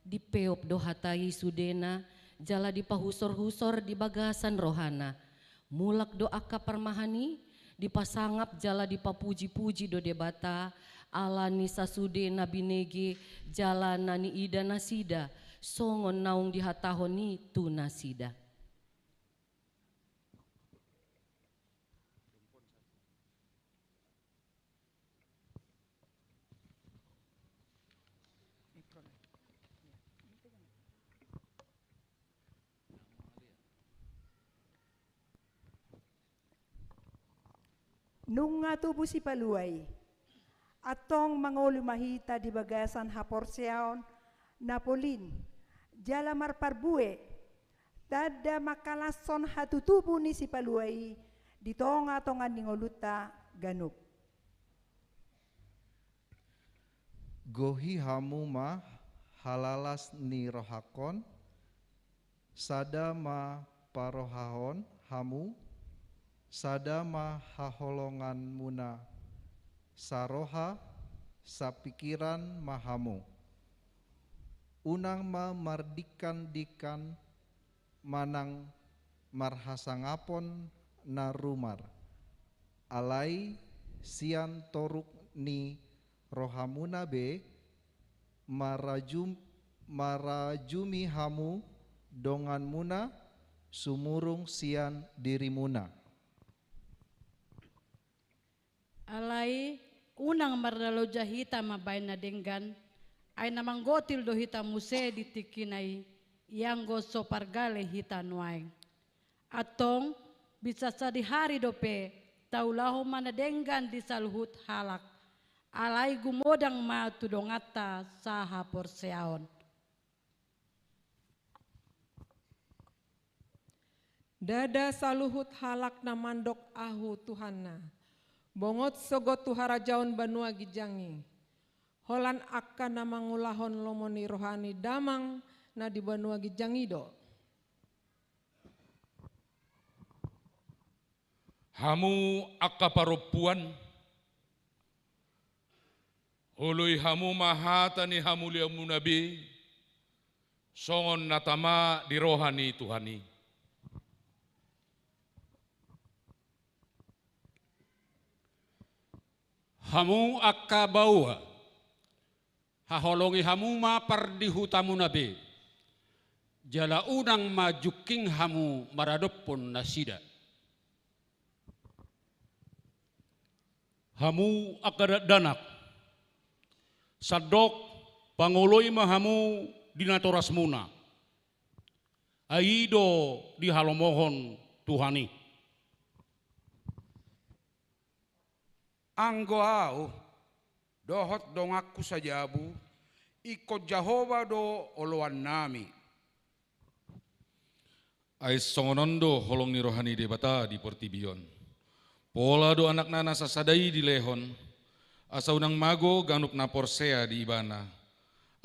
dipeop do hata i sudena, jala dipahusorhusor di bagasan rohana. Mulak do angka parmahan i, dipasangap jala dipapujipuji do Debata, ala ni sasude na binege, jala na niida nasida, songon naung dihatahon i tu nasida. Nunga tubu Sipalua i. Antong mangolu ma hita di bagasan haporseaon na polin, jala marparbue, tanda mangkalashon hatutubu ni Sipalua i di tongatonga ni ngolunta ganup. Gohi hamu ma halalas ni rohangkon, sada ma parohahon hamu, sada ma haholonganmuna, saroha, sapikiran ma hamu. Unang ma mardingkandingkan manang marhasangapon na rumar. Alai sian toruk ni rohamuna be marajum-, marajumi hamu donganmuna sumurung sian dirimuna. Alai unang marloja hita mambahen na denggan, ai na manggotil do hita muse di tingkina i, ianggo so pargale hita nuaeng. Antong, bisa sadihari dope, taulahon ma na denggan di saluhut halak. Alai gumodang ma tu donganta sahaporseaon. Ndada saluhut halak na mandok ahu Tuhanna, bongot sogot tu harajaon banua ginjang i. Holan angka na mangulahon lomo ni roha ni damang na di banua ginjang i do. Hamu angka parompuan, Oloi hamu ma hata ni hamuliaonmuna be, songon na tama di roha ni Tuhan i. Hamu angka baoa, haholongi hamu ma pardihutamuna be, jala unang ma jungking hamu maradophon nasida. Hamu angka dakdanak, sandok pangoloi ma hamu di natorasmuna, ai i do dihalomohon Tuhan i. Anggo ahu dohot donganku sajabu, ingkon Jahowa do oloannami. Ai songon on do holong ni roha ni Debata di portibi on. Pola do Anakna na sasada i dilehon, asa unang mago ganup na porsea di Ibana,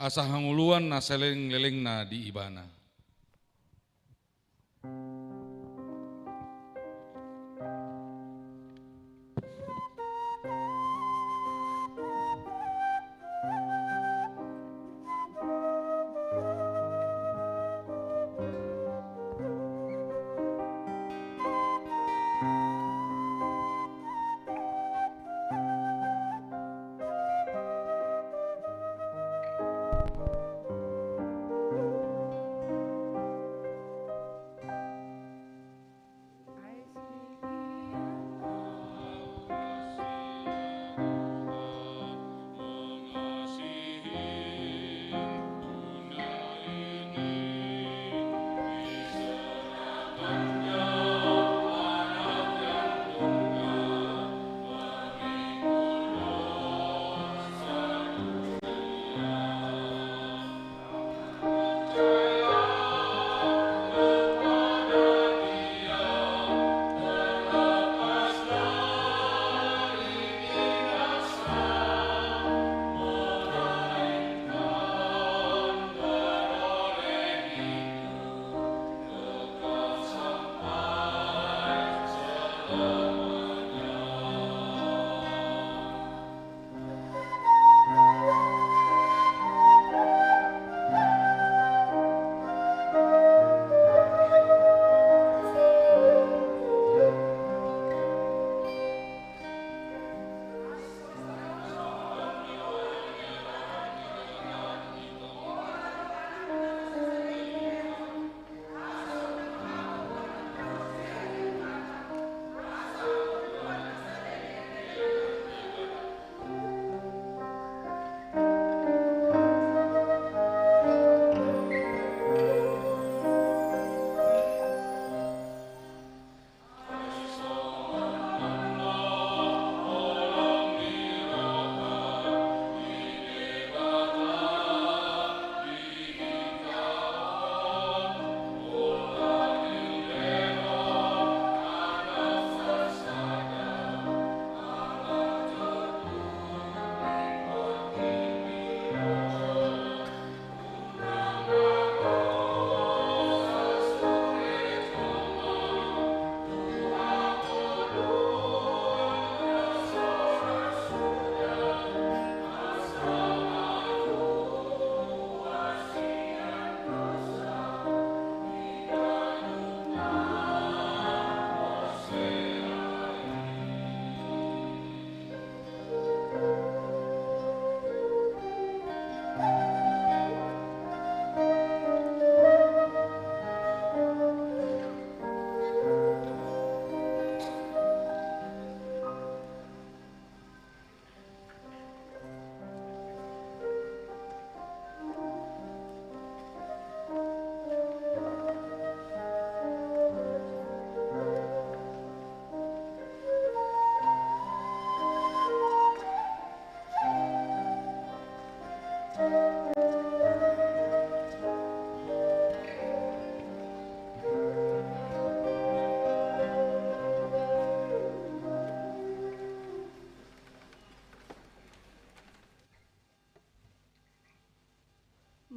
asa hangoluan na saleleng-lelengna di Ibana.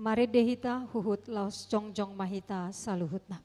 Marende hita huhut laos jongjong ma hita saluhutna.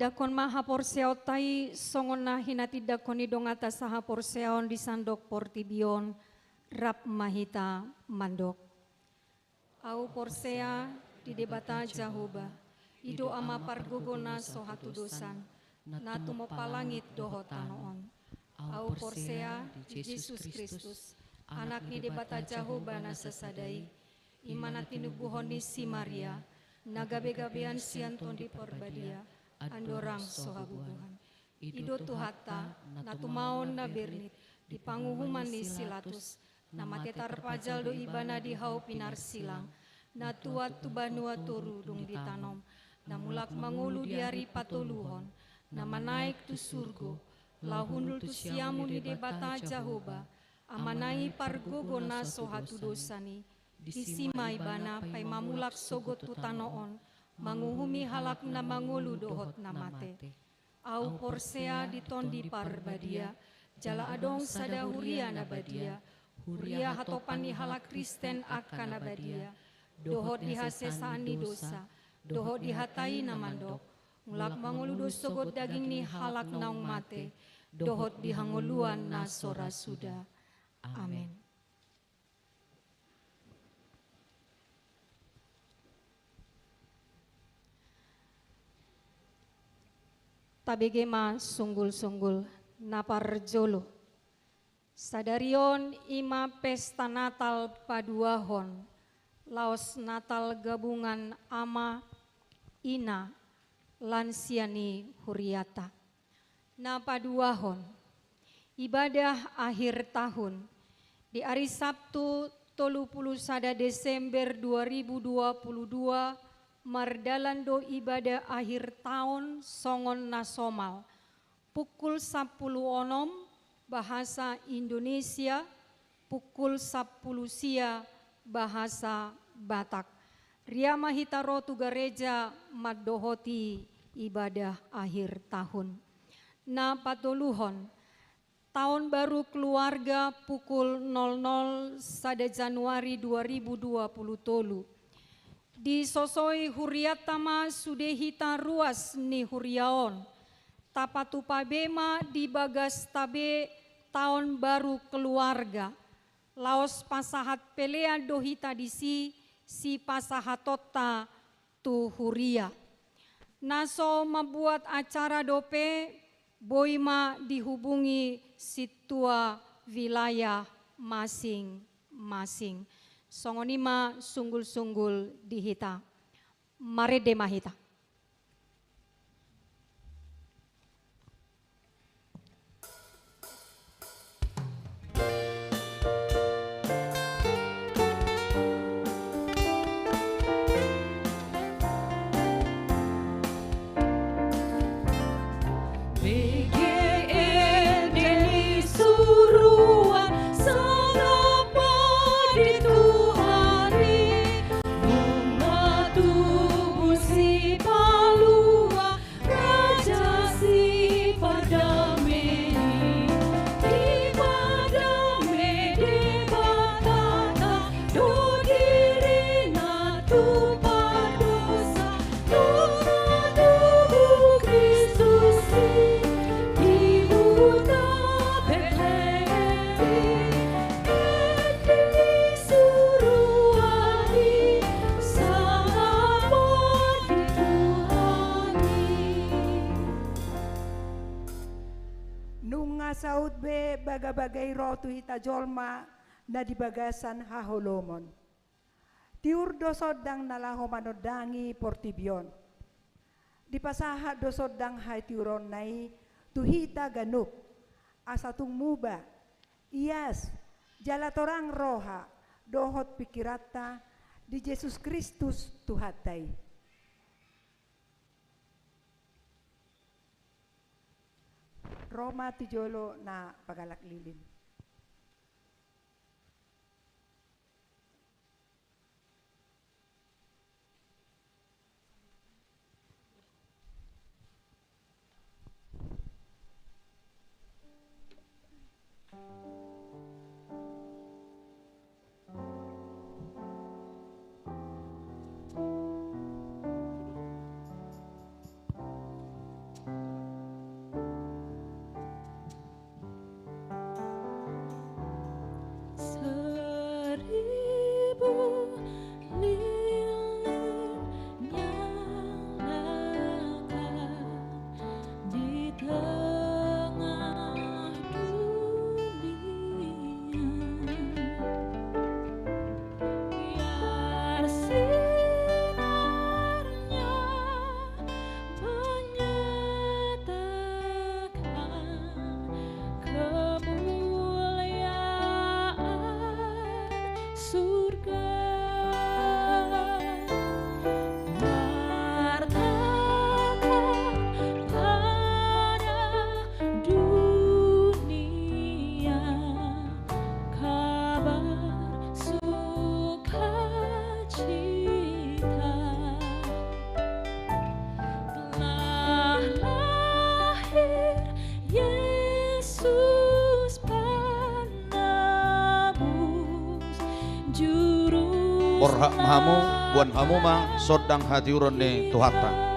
Tindangkon ma haporseaonta i songon na hinatindangkon ni donganta sahaporseaon di sandok portibi on. Rap ma hita mandok. Ahu porsea di Debata Jahowa, i do Ama pargogo na so hatudosan, na tumompa langit dohot tano on. Ahu porsea di Jesus Kristus, Anak ni Debata Jahowa na sasada i, i ma na tinubuhon ni si Maria, na gabegabean sian Tondi Parbadia, andorang so habubuhan. I do Tuhanta, na tumaon na bernit di panguhuman ni si Latus, na mate tarpajal do Ibana di hau pinarsilang, na tuat tu banua toru dung ditanom, na mulak mangolu di ari patoluhon, na manaek tu surgo, laho hundul tu siamun ni Debata Jahowa, Amana i pargogo na so hatudosan i. Disi ma Ibana paima mulak sogot tu tano on, manguhumi halak na mangolu dohot na mate. Ahu porsea di Tondi Parbadia, jala adong sada huria na badia, huria hatopan ni halak Kristen angka na badia, dohot di hasesaan ni dosa, dohot di hata i na mandok, mulak mangolu do sogot daging ni halak naung mate, dohot di hangoluan na so ra suda. Amen. Tabege ma sunggul-sunggul. Na parjolo, sadari on i ma pesta Natal paduahon, laos Natal gabungan ama, ina, lansia ni huriata. Na paduahon, ibadah akhir tahun. Di ari Sabtu tolu pulu sada Desember dua ribu dua pulu dua, mardalan do ibadah akhir taon songon na somal. Pukul sampulu onom, bahasa Indonesia, pukul sampulu sia, bahasa Batak. Ria ma hita ro tu gareja mandohoti ibadah akhir tahun. Na patoluhon, taon baru keluarga pukul nol nol sada Januari dua ribu dua pulu tolu. Disosoi hurianta ma sude hita ruas ni huria on. Tapatupa be ma di bagasta be taon baru keluarga. Laos pasahat pelean do hita disi sipasahatonta tu huria. Na so mambuat acara dope, boi ma dihubungi sintua wilayah masing-masing. Songon i ma sunggul-sunggul di hita. Marende ma hita. Nunga saut be bagabaga i ro tu hita jolma na di bagasan haholomon. Tiur do sondang na laho manondangi portibi on. Dipasahat do sondang hatiuronna i tu hita ganup, asa tung muba, ias, jala torang roha dohot pingkiranta di Jesus Kristus Tuhanta i. Ro ma tu jolo na pagalak lilin. Borhat ma hamu, boan hamu ma sondang hatiuron ni Tuhanta.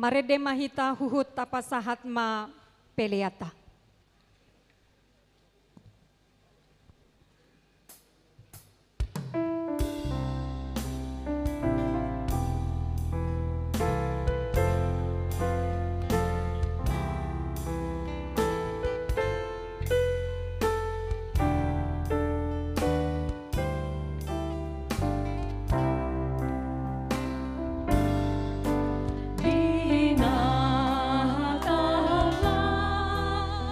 Parende ma hita huhut tapasahat ma peleanta. Di na hatahononmu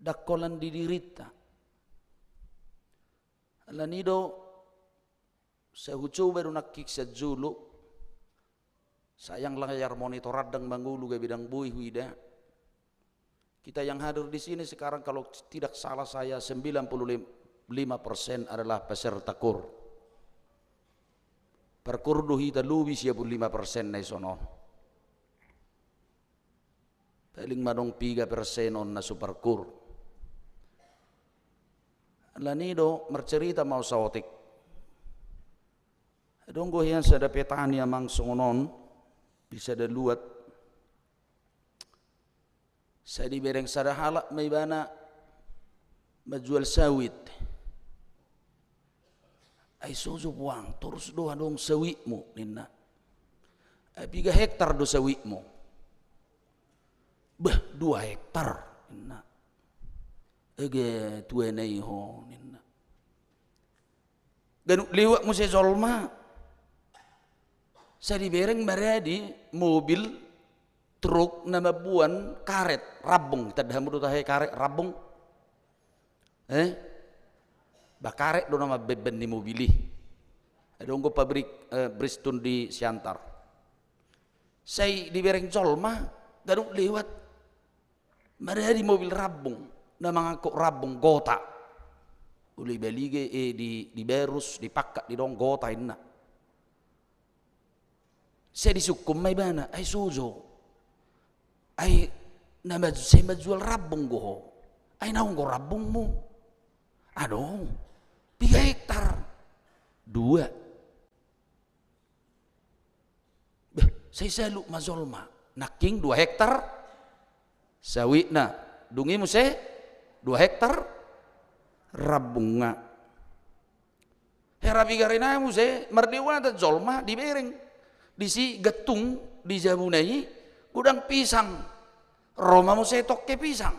Ndang holan di dirinta. Alani do, sai hucoba do nangkin sian jolo, sayang layar monitor an ndang mangolu gabe ndang boi huida. Kita yang hadir di sini sekarang, kalau tidak salah saya, sembilan puluh lima persen adalah peserta kur. Parkur do hita, lobi sia puluh lima persen na i sonon. Paling ma adong piga persenon na so parkur. Alani do, marcerita ma au saotik. Adong do hian sada peta ni amang songon on, di sada luat. Sai dibereng sada halak ma ibana manjual sawit. Ai sozo puang, torus do adong sawitmu, ninna. Ai piga hektar do sawitmu? Bah, dua hektar, ninna. Ege, tuana i ho, ninna. Ganup liwat muse jolma. Sai dibereng maradi mobil truk na mamboan karet rambung. Tanda hamu do tahe karet rambung? Eh? Bah, karet do na mambaen ban ni mobil i. Adong do pabrik, eh, Bridgestone di Siantar. Sai dibereng jolma, ganup liwat. Maradi mobil rambung, na mangangkut rambung gota. Uli baliga, eh, di, di barus, di pangkat, di dong gota inna. Sai disungkun ma ibana, ai sozo. Ai na maj-, sai manjual rambung do ho. Ai naung do rambungmu? Adong. Piga hektar? Dua. Bah, sai salut ma jolma. Nangkin dua hektar sawitna. Dung i muse dua hektar rambungna. Hera piga rinai muse, mardewata jolma dibereng. Disi gantung di jabuna i godang pisang. Ro ma muse tongke pisang.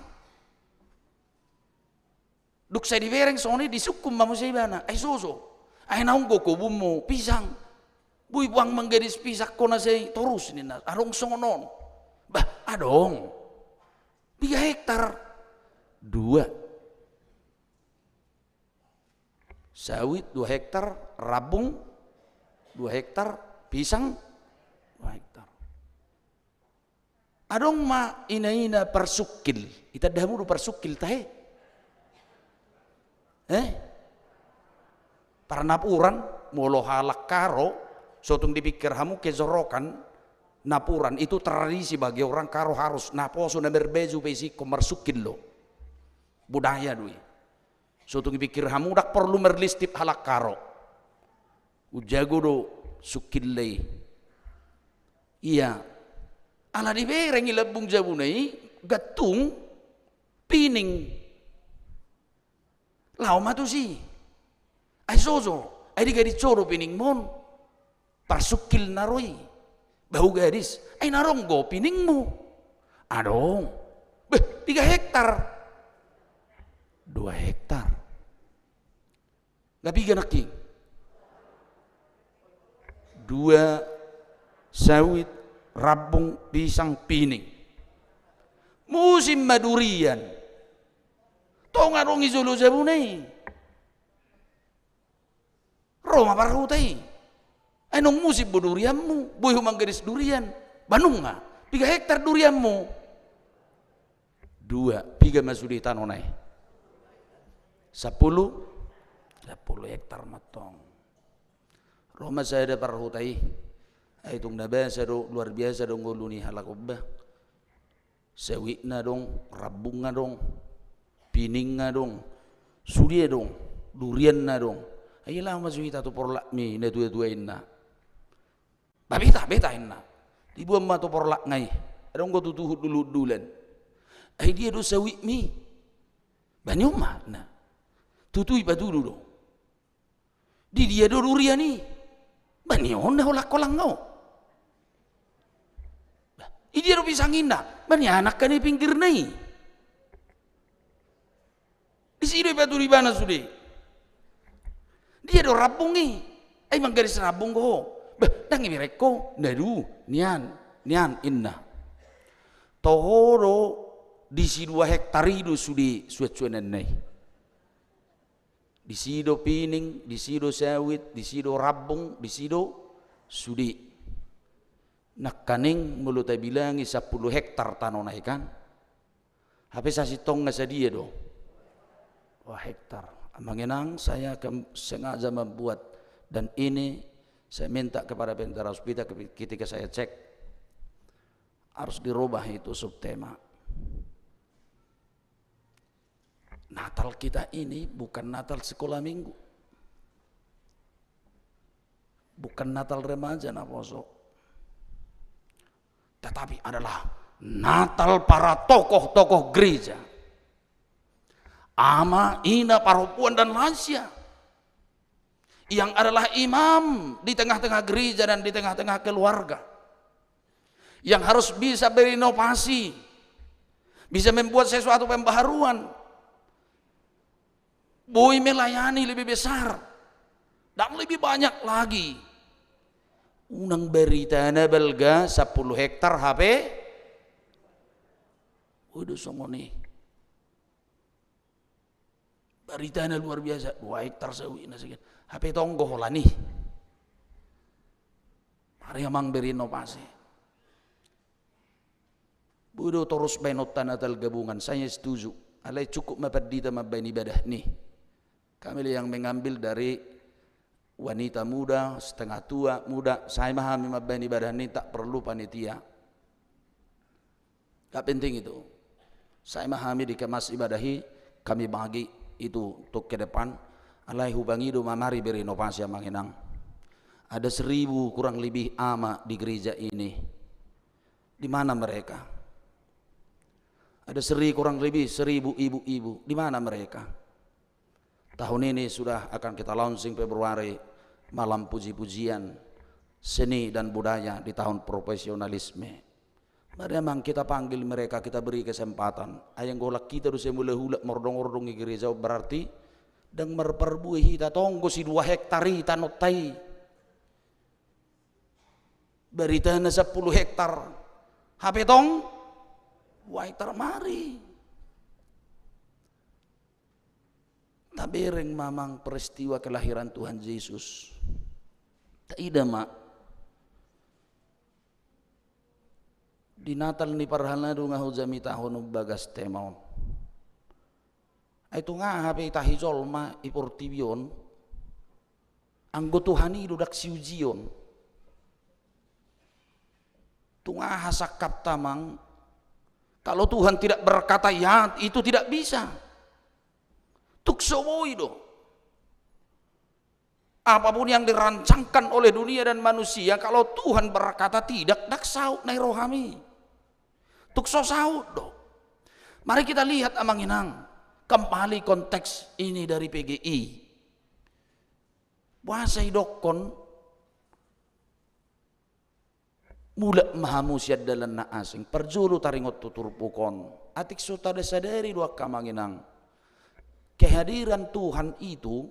Dung sai dibereng songon i, disungkun ma muse ibana, ai sozo. Ai naung do kobunmu pisang? Boi puang manggadis pisang ho na sai torus ninna. Adong songon on? Bah, adong. Piga hektar? Dua. Sawit dua hektar, rambung dua hektar, pisang dua hektar. Adong ma ina-ina parsungkil. Itanda hamu do parsungkil tahe? Eh? Parnapuran, molo halak Karo, so tung dipikir hamu kejorokan, napuran itu tradisi bagi orang Karo, harus naposo na marbaju pe isingkon marsungkil do. Budaya do i. So tung dipikir hamu, ndang porlu marlistip halak Karo. Umjago do sungkilna i. Ia. Ala dibereng i lambung jabuna i, gantung pining. Laho ma tusi. Ai sozo, ai digadis ho do piningmon? Parsungkil na ro i. Bah, hu gadis, ai naung do piningmu? Adong. Beh, piga hektar? Dua hektar. Nga piga nangkin? Dua, sawit, rambung, pisang, pining. Musim ma durian. Tonga adong i jolo jabuna i. Ro ma parhuta i. Ai naung musim do durianmu, boi ho manggadis durian. Bah, nunga, piga hektar durianmu? Dua. Piga ma sude tanona i? Sampulu? Sampulu hektar ma tong. Ro ma sada parhuta i. Ai tung na basa do, luar biasa do ngolu ni halak on bah. Sawitna adong, rambungna adong, piningna adong, sude adong, durianna adong. Ai laho ma sude hita tu porlakmi na tua-tua inna. Bah, beta, beta inna. Diboan ma tu porlakna i. Adong do tutu hundul-hundulan. Ai dia do sawitmi? Bah, ni on ma inna. Tutu i patudu do. Di dia do durian i? Bah, ni on na holang-holang ho. Bah, i dia do pisang inna? Bah, ni anakka na i pinggirna i. Disi do ipatudu ibana sude. Dia do rambung i? Ai manggadis rambung do ho. Bah, ndang ibereng ho? Nda du, nian, nian inna. Toho do Di si dua hektar i do sude suansuananna i. Di si do pining, di si do sawit, di si do rambung, di si do sude. Nangkaning molo tabilangi sampulu hektar tanona i kan. Hape sasintongna sadia do? Dua hektar. Amang inang, saya ke-, sengaja membuat dan ini saya minta kepada Pendeta Raspita ketika saya cek harus dirubah itu subtema. Natal kita ini bukan Natal sekolah minggu. Bukan Natal remaja naposo. Tetapi adalah Natal para tokoh-tokoh gereja. Ama, ina, parompuan, dan lansia. Yang adalah imam di tengah-tengah gereja dan di tengah-tengah keluarga. Yang harus bisa berinovasi, bisa membuat sesuatu pembaharuan. Boi melayani lebih besar dan lebih banyak lagi. Unang baritana balga sampulu hektar hape. Waduh, songon i. Baritana luar biasa, dua hektar sawitna sekian. Hape tong do holan i. Mari amang berinovasi. Boi do torus baenonta Natal gabungan, saya setuju. Alai cukup ma pandita mambaen ibadah ni. Kami yang mengambil dari wanita muda, setengah tua, muda, sai ma hami mambaen ibadah ni, tak perlu panitia. Gak penting itu. Sai ma hami dikemas ibadah i, kami bagi itu untuk ke depan. Alai hubangido ma mari berinovasi amang inang. Ada seribu kurang lebih ama di gereja ini. Di mana mereka? Ada seri-, kurang lebih seribu ibu-ibu. Di mana mereka? Tahun ini sudah akan kita launching Februari, malam puji-pujian seni dan budaya di tahun profesionalisme. Mari amang kita panggil mereka, kita beri kesempatan. Ai anggo holan hita do sai mulak-ulak mardong-ordong di gereja on, berarti ndang marparbue hita. Tong do si dua hektar i tanonta i. Baritana sampulu hektar. Hape tong dua hektar, mari. Tabereng ma amang peristiwa kelahiran Tuhan Yesus. Taida ma. Di Natal ni parhalado nga hujamitahon bagas tema on. Ai tung aha pe itahi jolma i portibi on, anggo Tuhan i do ndang siujion. Tung aha sangkapta amang, kalau Tuhan tidak berkata ya, itu tidak bisa. Tung so boi do. Apapun yang dirancangkan oleh dunia dan manusia, kalau Tuhan berkata tidak, ndang saut na i rohami. Tung so saut do. Mari kita lihat amang inang, kembali konteks ini dari P G I. Boasa idokkon, mulak ma hamu sian dalan na asing, parjolo taringot tu turpuk on. Atik so tadasadari do angka amang inang, kehadiran Tuhan itu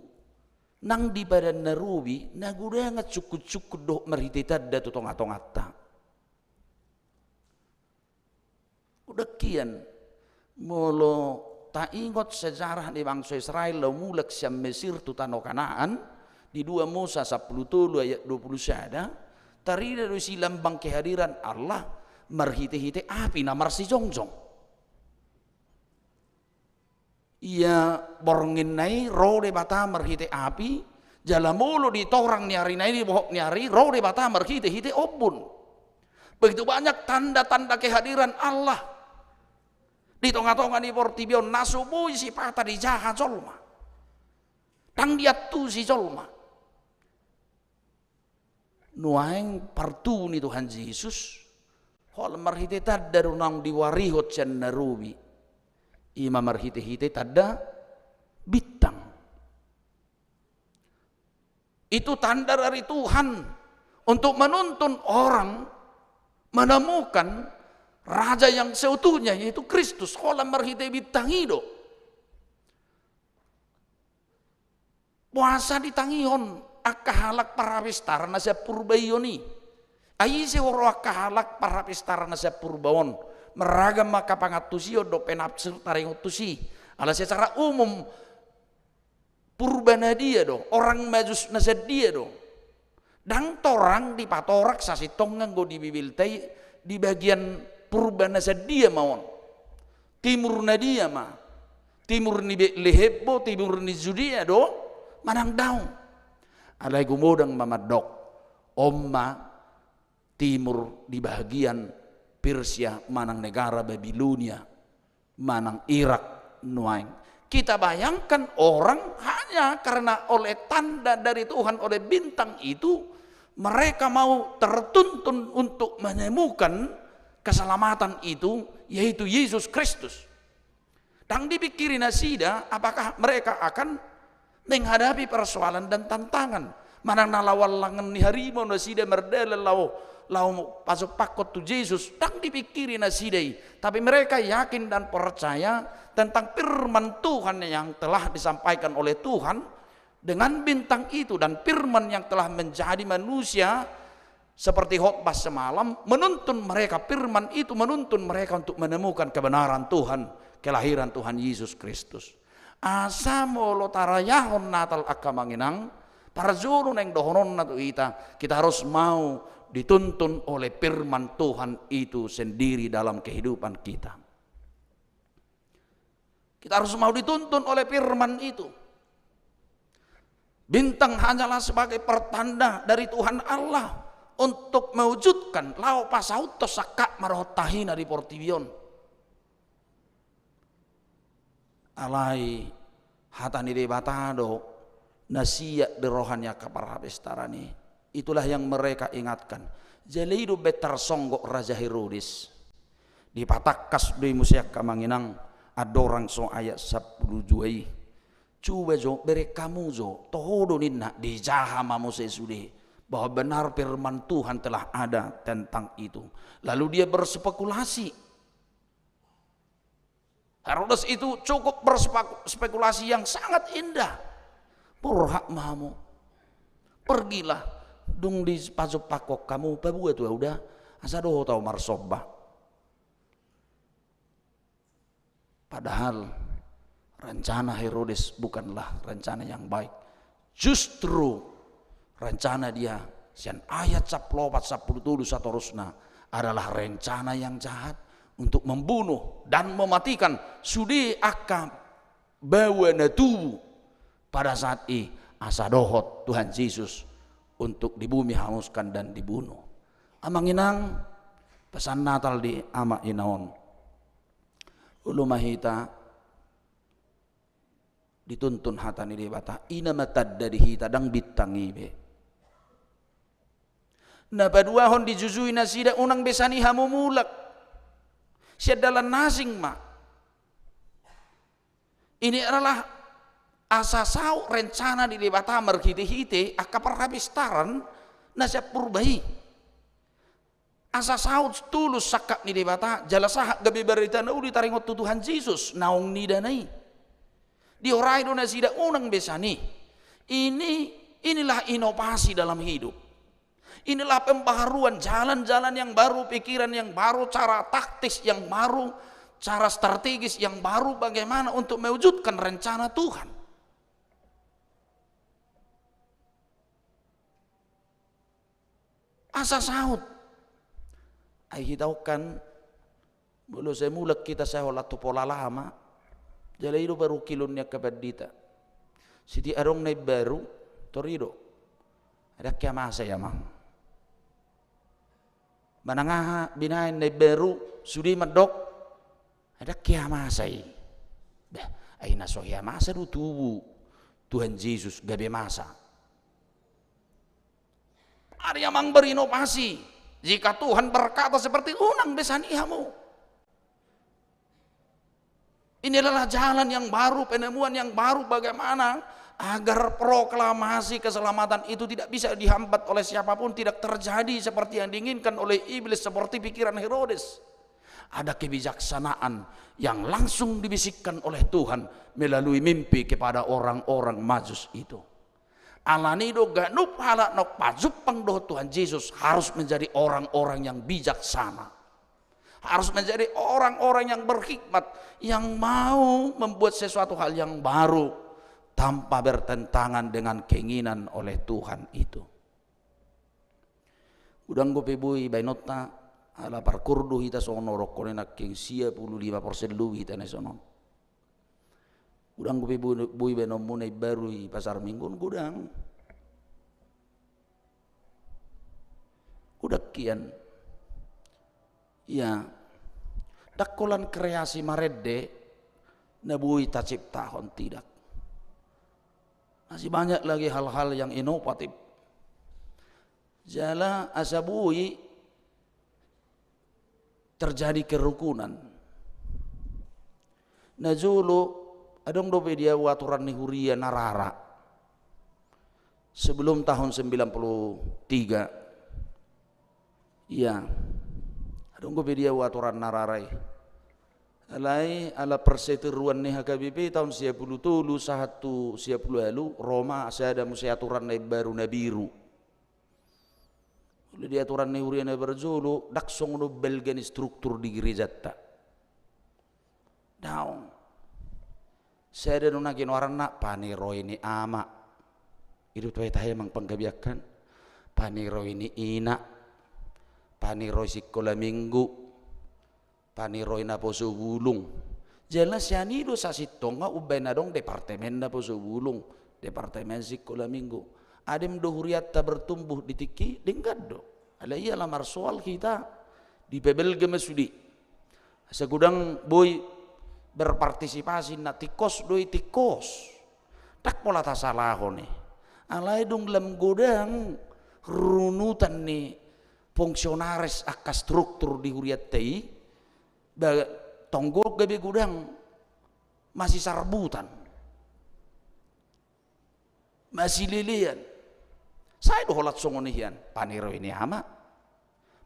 nang di padan na robi, na godang sungkun-sungkun dohot marhite tanda tu tonga-tonganta. Godang hian, molo taingot sejarah ni bangso Israel laho mulak sian Mesir tu tano Kanaan, di dua Musa sampulu tolu ayat dua pulu sada, tarida do disi lambang kehadiran Allah marhite-hite api na marsijongjong. Ia bornginna i ro Debata marhite api, jala molo di torang ni ari na i, di bohok ni ari, ro Debata marhite-hite ombun. Begitu banyak tanda-tanda kehadiran Allah di tonga-tonga ni portibi on, na so boi sipata dijaha jolma. Ndang diantusi jolma. Nuaeng partubu ni Tuhan Jesus, holan marhite tanda do naung diwarihon sian na robi. I ma marhite-hite tanda bintang. Itu tanda dari Tuhan untuk menuntun orang menemukan Raja yang seutuhnya, yaitu Kristus, holan marhite bintang i do. Boasa ditangihon angka halak parhapistaran na sian purba i on i? Ai ise huroha angka halak parhapistaran na sian purba on? Marragam angka pangantusion dohot penafsir taringot tusi. Alai secara umum, Purba na dia do, orang Majus na sadia do. Ndang torang dipatorak sasintongna anggo di Bibelta i, di bagian Purba na sadia ma on. Timur na dia ma? Timur ni Betlehem do, timur ni Judea do, manang daong? Alai gumodang ma mandok, on ma timur di bagian Persia manang negara Babilonia manang Irak nuaeng. Kita bayangkan orang hanya karena oleh tanda dari Tuhan, oleh bintang itu, mereka mau tertuntun untuk menemukan keselamatan itu, yaitu Yesus Kristus. Ndang dipikiri nasida apakah mereka akan menghadapi persoalan dan tantangan. Manang na laho allangan ni harimau nasida mardalan laho, laho pajompakkon tu Jesus, ndang dipikiri nasida i. Tapi mereka yakin dan percaya tentang firman Tuhan yang telah disampaikan oleh Tuhan dengan bintang itu dan firman yang telah menjadi manusia seperti khotbah semalam, menuntun mereka, firman itu menuntun mereka untuk menemukan kebenaran Tuhan, kelahiran Tuhan Yesus Kristus. Asa molo tarayahon Natal, angka amang inang, parjolo naeng dohononna tu hita, kita harus mau dituntun oleh firman Tuhan itu sendiri dalam kehidupan kita. Kita harus mau dituntun oleh firman itu. Bintang hanyalah sebagai pertanda dari Tuhan Allah untuk mewujudkan laho pasauthon sangkapna dohot tahina di portibi on. Alai hata ni Debata do na siat di roha ni angka parhabestaran i. Itulah yang mereka ingatkan. Jala i do umbahen tarsonggot Raja Herodes. Dipatangkas do i muse, angka amang inang, andorang so ayat sampulu dua i. Coba jo, bereng hamu jo, toho do ninna, dijaha ma muse sude bahwa benar firman Tuhan telah ada tentang itu. Lalu dia berspekulasi. Herodes itu cukup berspekulasi yang sangat indah. Borhat ma hamu. Pergilah, dung dipajompakkon hamu, paboa tu ahu da, asa dohot ahu marsomba. Padahal rencana Herodes bukanlah rencana yang baik. Justru rencana dia, sian ayat sampulu opat, sampulu tolu, saterusna, adalah rencana yang jahat untuk membunuh dan mematikan sude angka baoa na tubu pada saat i, asa dohot Tuhan Jesus untuk di bumi hanguskan dan dibunuh. Amang inang, pesan Natal di ama ina on. Olo ma hita dituntun hata ni Debata, i nama tanda di hita, ndang bintang i be. Na paduahon, dijujui nasida, unang be sani hamu mulak. Sian dalan na asing ma. Ini adalah asa saut rencana ni Debata marhitehite angka parhabestaran na sian purba i. Asa saut tulus sangkap ni Debata, jala sahat gabe barita na uli taringot tu Tuhan Jesus, naung nidana i. Diorai do nasida unang be sani. Ini, inilah inovasi dalam hidup. Inilah pembaharuan, jalan-jalan yang baru, pikiran yang baru, cara taktis yang baru, cara strategis yang baru, bagaimana untuk mewujudkan rencana Tuhan. Asa saut. Ai hita on kan, molo sai mulak hita sai holan tu pola lama. Jala i do parungkilon ni angka pandita. Sitiap adong na imbaru, tor i do. Ai ndang hea masa i, amang. Manang aha, binahen na imbaru, sude mandok, ai ndang hea masa i. Bah, ai na so hea masa do tubu Tuhan Jesus gabe masa. Mari amang berinovasi. Jika Tuhan berkata seperti itu, unang be sani hamu. Ini adalah jalan yang baru, penemuan yang baru, bagaimana agar proklamasi keselamatan itu tidak bisa dihambat oleh siapapun, tidak terjadi seperti yang diinginkan oleh iblis, seperti pikiran Herodes. Ada kebijaksanaan yang langsung dibisikkan oleh Tuhan melalui mimpi kepada orang-orang Majus itu. Alani do ganup halak na pajumpang dohot Tuhan Jesus harus menjadi orang-orang yang bijaksana. Harus menjadi orang-orang yang berhikmat, yang mau membuat sesuatu hal yang baru tanpa bertentangan dengan keinginan oleh Tuhan itu. Godang dope boi baenonta, ala parkor do hita songon na hudokkon nangkin, sia pulu lima persen lobi hita na songon on. Godang dope boi, boi baenonmuna imbaru di pasar Minggu on, godang. Godang hian. Ia, ndang holan kreasi marende na boi taciptahon, tidak. Masih banyak lagi hal-hal yang inovatif. Jala asa boi terjadi kerukunan. Najolo adong dope di ahu aturan ni huria na rara. Sebelum tahun sembilan puluh tiga. Ia. Adong dope di ahu aturan na rara i. Alai ala perseteruan ni H K B P tahun sia pulu tolu sahat tu sia pulu ualu, ro ma sada muse aturan na imbaru na biru. Molo di aturan ni huria na parjolo, ndang songon on balga ni struktur di gerejanta. Daong. Sada do na ginoaranna paniroi ni ama. I do tu ahu tahe, amang panggabean, kan? Paniroi ni ina. Paniroi sikola minggu. Paniroi naposo bulung. Jala sian i do sasintongna umbahen adong departemen naposo bulung, departemen sikola minggu. Adem do hurianta bertumbuh di tingki i? Denggan do. Alai ia ala marsoal hita, dipabalga ma sude. Asa godang boi berpartisipasi, na tingkos do i, tingkos. Ndang pola tasalahon i. Alai dung lam godang runutan ni fungsionaris angka struktur di hurianta i, ba, tong do gabe godang masisarbutan, masilelean. Sai do holan songon i hian, paniroi ni ama,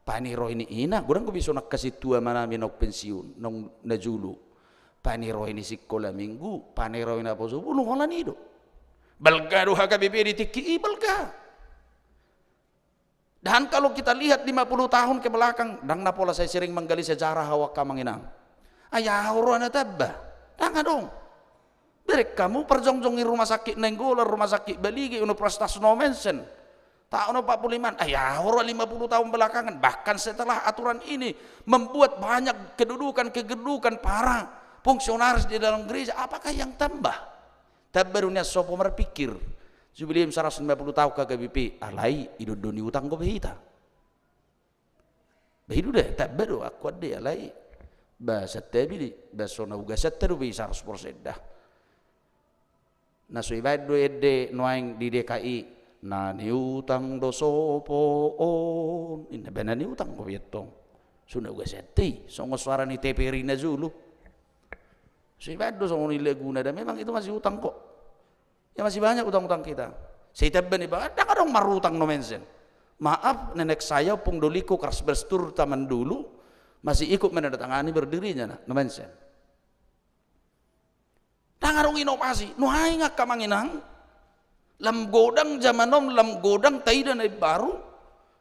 paniroi ni ina, godang dope songon angka sintua manami naung pensiun, naung najolo. Paniroi ni sikola minggu, paniroi naposo bulung, holan i do. Balga do H K B P di tingki i, balga. Dan kalau kita lihat lima puluh tahun ke belakang, ndang na pola sai sering menggali sejarah ahu, angka amang inang. Ai aha roha na tamba? Ndang adong. Bereng hamu parjongjong ni Rumah Sakit Nainggolan, Rumah Sakit Balige, Universitas Nommensen. Tahun empat puluh lima, ai aha roha lima puluh tahun belakangan, bahkan setelah aturan ini membuat banyak kedudukan-kedudukan para fungsionaris di dalam gereja, apakah yang tambah? Tamba do nian sopo marpikir. Jubileum saratus lima puluh tahun H K B P, alai i do, do ni utang dope hita. Ba i do da, tamba do, angkuan de, alai ba santabi, ba so na ugasanta dope i saratus persen da. Na so ibaen do ende nuaeng di D K I, na niutang do sopo on. Inna, ba na niutang dope i antong. So na ugasanta i, songon suara ni T V R I najolo. So ibaen do songon i laguna da, memang itu masih utang kok. Ya, masih banyak utang-utang kita. Sai tamba ni ba, ndang adong marutang Nommensen. Maaf, nenek saya, Ompung Doliko, Carlsberg Tour Taman Dulu, masih ikut menandatangani berdirinya, nah, Nommensen. Ndang adong inovasi. Nuaeng, angka amang inang, lam godang zaman on, lam godang taida na imbaru,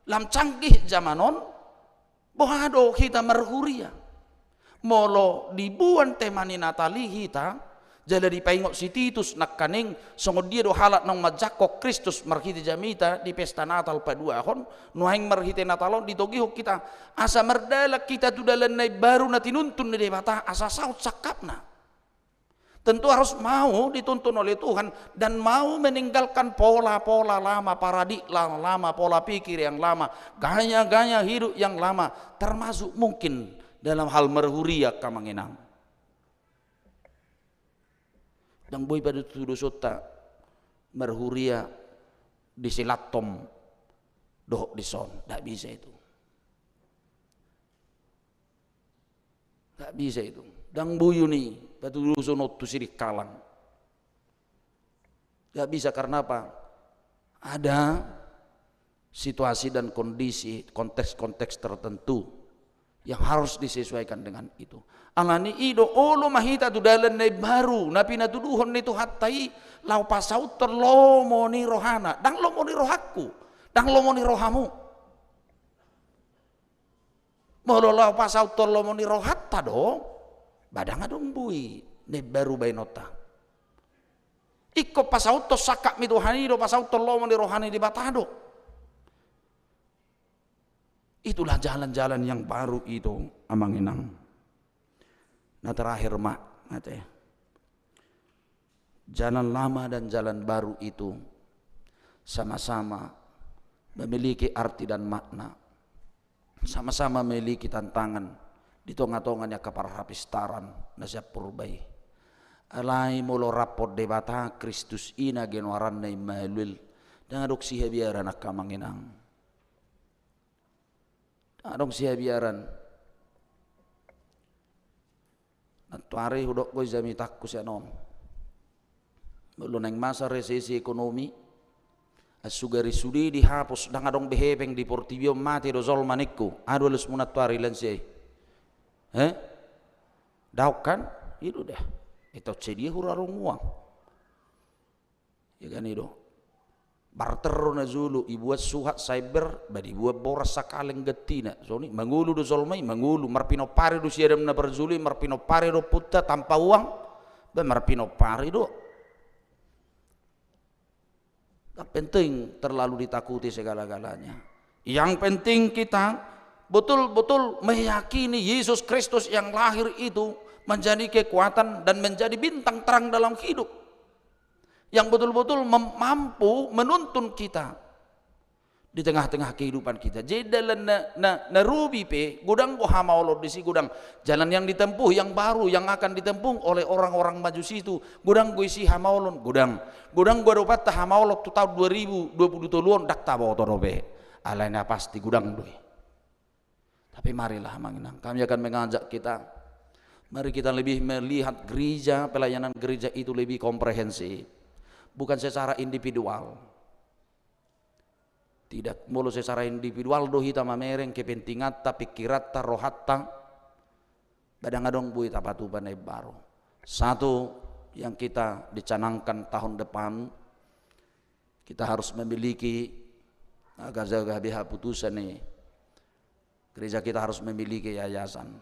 lam canggih zaman on, boha do hita marhuria? Molo diboan tema ni Natal i hita, jala dipaingot si Titus nangkaning songon dia do halak naung manjangkon Kristus marhite jamita di pesta Natal paduahon, nuaeng marhite Natal on ditogihon hita asa mardalan hita tu dalan na imbaru na tinuntun ni Debata, asa saut sangkapna. Tentu harus mau dituntun oleh Tuhan dan mau meninggalkan pola-pola lama, paradigma lama, pola pikir yang lama, gaya-gaya hidup yang lama, termasuk mungkin dalam hal marhuria, angka amang inang. Ndang boi patuduhonta marhuria di Silantom dohot dison, ndak bisa itu. Nggak bisa itu. Ndang boi i patuduhon tu Sidikalang. Nggak bisa, karena apa? Ada situasi dan kondisi, konteks-konteks tertentu yang harus disesuaikan dengan itu. Alani i do olo ma hita tu dalan na imbaru, na pinatuduhon ni Tuhanta i, laho pasauthon lomo ni rohana, ndang lomo ni rohangku, ndang lomo ni rohamu. Molo laho pasauthon lomo ni rohanta do, ba ndang adong boi na imbaru baenonta. Ingkon pasauthon sangkap ni Tuhan i do, pasauthon lomo ni roha ni Debata do. Itulah jalan-jalan yang baru itu, Amang Inang. Na terakhir ma, ate. Jalan lama dan jalan baru itu sama-sama memiliki arti dan makna. Sama-sama memiliki tantangan di tonga-tonga ni angka parhapistaran na sian purba i. Alai molo rap Debata, Kristus i na genoaranna immanuel, ndang adong sihabiaran angka Amang Inang. Ndang adong sihabiaran. Nantuari hudok do i jamitangku sian on. Molo naeng masa resesi ekonomi, sugari sude dihapus, ndang adong be hepeng di portibi on, mate do jolma ningku. Aha do alusmu nantuari lansia i? He? Daong kan? I do da. Ita on sadia hurang uang. Ya kan i do. Barter do na jolo, ibuat suhat saember, ba dibuat boras sakaleng gantina. Songon i, mangolu do jolma i, mangolu. Marpinompari do siadam na parjolo i, marpinompari do ompunta tanpa uang, ba marpinompari do. Tak penting terlalu ditakuti segala-galanya. Yang penting kita betul-betul meyakini Yesus Kristus yang lahir itu menjadi kekuatan dan menjadi bintang terang dalam hidup. Yang betul-betul mem-, mampu menuntun kita di tengah-tengah kehidupan kita. Jadi dalan na, na, na robi pe, godang do hamaolon disi, godang jalan yang ditempuh, yang baru, yang akan ditempuh oleh orang-orang Majusi itu. Godang do isi hamaolon, godang. Godang do adopanta hamaolon tu tahun dua ribu dua puluh tolu on, ndang taboto dope. Alai na pasti godang do i. Tapi marilah, Amang Inang, kami akan mengajak kita, mari kita lebih melihat gereja, pelayanan gereja itu lebih komprehensif, bukan secara individual. Tidak, molo secara individual do hita mamereng kepentinganta, pikiranta, rohanta, ba ndang adong boi tapatupa na imbaru. Satu yang kita dicanangkan tahun depan, kita harus memiliki, na gabe haputusan i, gereja kita harus memiliki yayasan.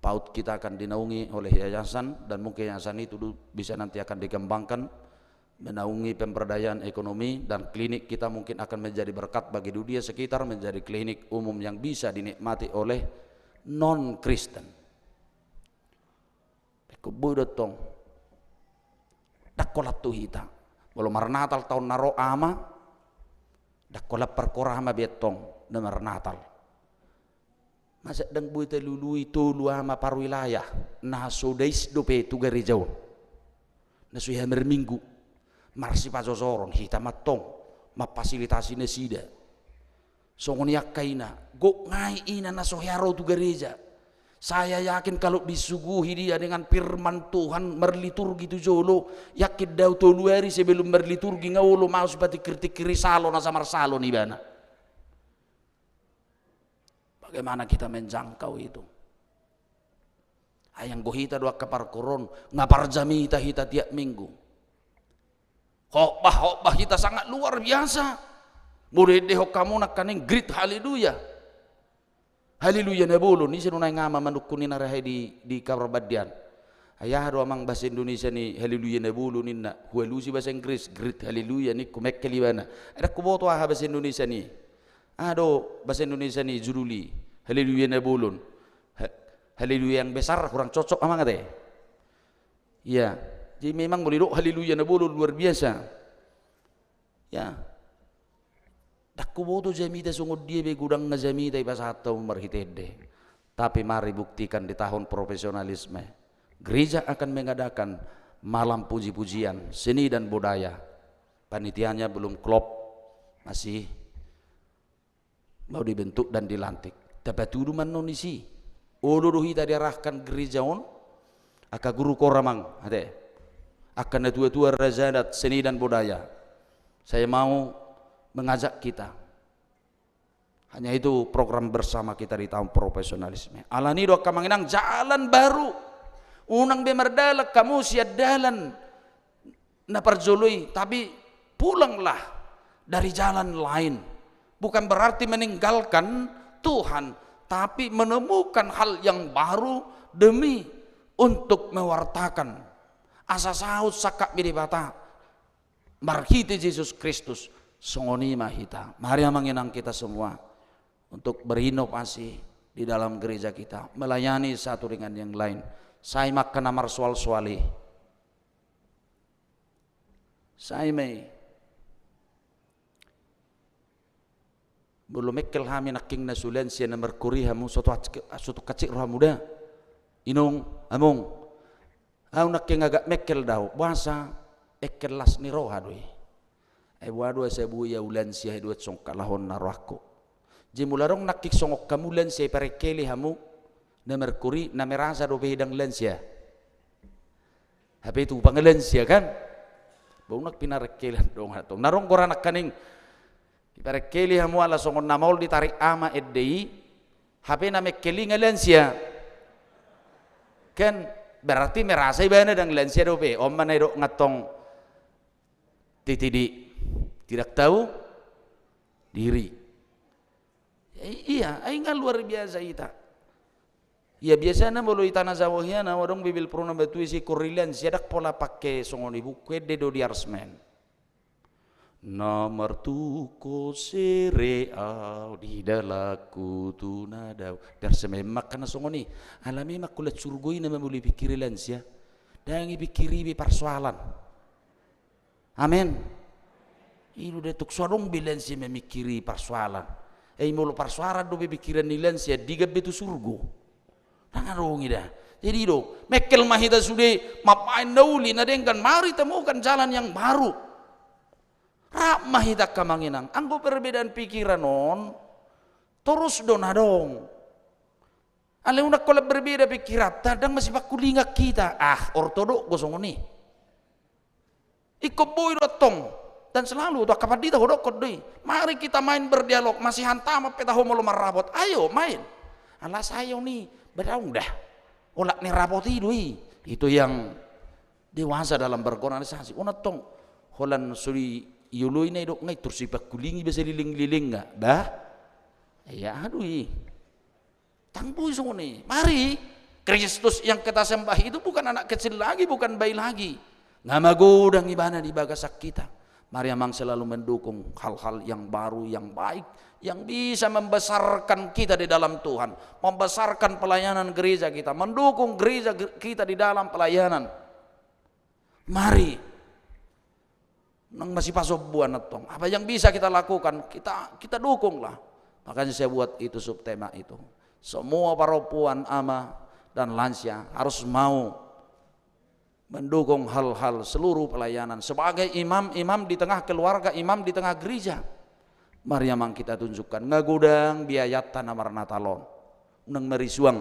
PAUD kita akan dinaungi oleh yayasan, dan mungkin yayasan itu du-, bisa nanti akan dikembangkan, menaungi pemberdayaan ekonomi, dan klinik kita mungkin akan menjadi berkat bagi dunia sekitar, menjadi klinik umum yang bisa dinikmati oleh non-Kristen. Ingkon boi do antong. Ndang holan tu hita. Molo marnatal taon na ro, Ama, ndang holan parkor Ama be antong na marnatal. Masa ndang boi talului tolu ama parwilayah na so dais dope tu gareja on, na so hea marminggu, marsipajojoron, hita ma antong mamfasilitasi nasida. Songon i angka ina, gok nai ina na so hea ro tu gareja. Saya yakin kalau disuguhi dia dengan firman Tuhan, marliturgi tu jolo, yakin do au tolu ari sebelum marliturgi nga olo, maus patikir-tikiri salo na so marsalon ibana. Bagaimana kita menjangkau itu? Ai anggo hita do angka parkor on, nga parjamita hita tiap minggu. Khotbah, khotbah hita sangat luar biasa. Molo diendehon hamu nangkaning, great haleluya. Haleluya na bolon, ise do naeng ama manungkun i na rahe di, di kamar mandian? Ai aha do amang bahasa Indonesia ni haleluya na bolon ninna? Hualusi bahasa Inggris, great haleluya ningku, mengkel ibana. Ai ndang huboto aha bahasa Indonesia ni. Aha do bahasa Indonesia ni judul i? Haleluya na bolon. Ha-, haleluya yang besar kurang cocok amang ate. Iya. Jadi memang molo didok haleluya na bolon luar biasa. Ya. Ndang huboto jamita songon dia be, godang na jamita dipasahat hamu marhite ende. Tapi mari buktikan di tahun profesionalisme. Gereja akan mengadakan malam puji-pujian, seni dan budaya. Panitianya belum klop, masih mau dibentuk dan dilantik. Tapatudu ma annon disi. Olo do hita diarahkan gereja on, angka guru kor amang ate, angka natua-tua raja adat, seni dan budaya. Saya mau mengajak kita. Hanya itu program bersama kita di tahun profesionalisme. Alani do angka amang inang jalan baru. Unang be mardalan hamu sian dalan na parjolo i, tapi pulanglah dari jalan lain. Bukan berarti meninggalkan Tuhan, tapi menemukan hal yang baru demi untuk mewartakan asa saut sangkap ni Debata marhite Jesus Kristus. Songon i ma hita. Mari amang inang kita semua untuk berinovasi di dalam gereja kita, melayani satu dengan yang lain. Sai ma angka na marsoal-soal i. Sai ma i. Molo mengkel hami nangkin na so lansia na markuri hamu, so tung hansit, so tung hansit rohamu da. Inong, among. Au nangkin agak mengkel do au, boasa? Engkel las ni roha do i. Ai boha do asa boi au lansia, ai do songkalahon na rohangku. Jadi molo adong nangkin songon hamu lansia, iparengkeli hamu na markuri, na merasa dope i ndang lansia. Hape tu pangalansia kan? Bau nang pinarengkelan dong atong. Na adong goran nangkaning. Iparengkeli hamu ala songon na maol ditarik ama ende i, hape na mengkel i nga lansia. Kan berarti merasa ibana ndang lansia dope. On ma na idok nga tong T T D. Tidak tahu diri. I-, iya, ai nga luar biasa hita. Ia biasana molo hita na Jawa hian, adong Bibel pro na matua i, sikor i lansia ndang pola pake songon i, buku ende do di arsmen. Na martungkot sere au di dalanku tu na dao. Di arsmen ma angka na songon i. Alai memang holan surgo i na mamoloi pingkiri lansia. Ndang ipingkiri be parsoalan. Amen. I do da, tung so adong be lansia mamingkiri parsoalan. Ai molo parsoalan dope pingkiran ni lansia, digan be tu surgo? Ndang adong i da. Jadi do, mengkel ma hita sude, mambaen na uli na denggan, mari temukan jalan yang baru. Rap ma hita angka amang inang, anggo perbedaan pikiran on torus do na adong. Alai unang holan berbeda pikiranta, ndang masipangkulingan hita. Ah, ortodok do songon i. Ingkon boi do antong. Dan selalu tu angka pandita hudokkon do i. Mari kita main berdialog, masihantaman pe taho molo marrapot. Ayo, main. Ala sai on i, ba daong da. Olat ni rapot i do i. Itu yang dewasa dalam berorganisasi. Unang tong holan so dioloi na idok nga i, torus sipangkulingi be saleleng-lelengna. Bah. Ia, aduh i. Ndang boi songon i. Mari, Kristus yang kita sembah itu bukan anak kecil lagi, bukan bayi lagi. Nga magodang ibana di bagasan hita. Mari amang selalu mendukung hal-hal yang baru, yang baik, yang bisa membesarkan kita di dalam Tuhan, membesarkan pelayanan gereja kita, mendukung gereja ge-, kita di dalam pelayanan. Mari. Nang masipasombuan antong. Apa yang bisa kita lakukan, kita, kita dukunglah. Makanya saya buat itu subtema itu. Semua parompuan, ama, dan lansia harus mau mendukung hal-hal seluruh pelayanan. Sebagai imam, imam di tengah keluarga, imam di tengah gereja. Mari amang kita tunjukkan. Nga godang biayanta na marnatal on. Nang marisuang.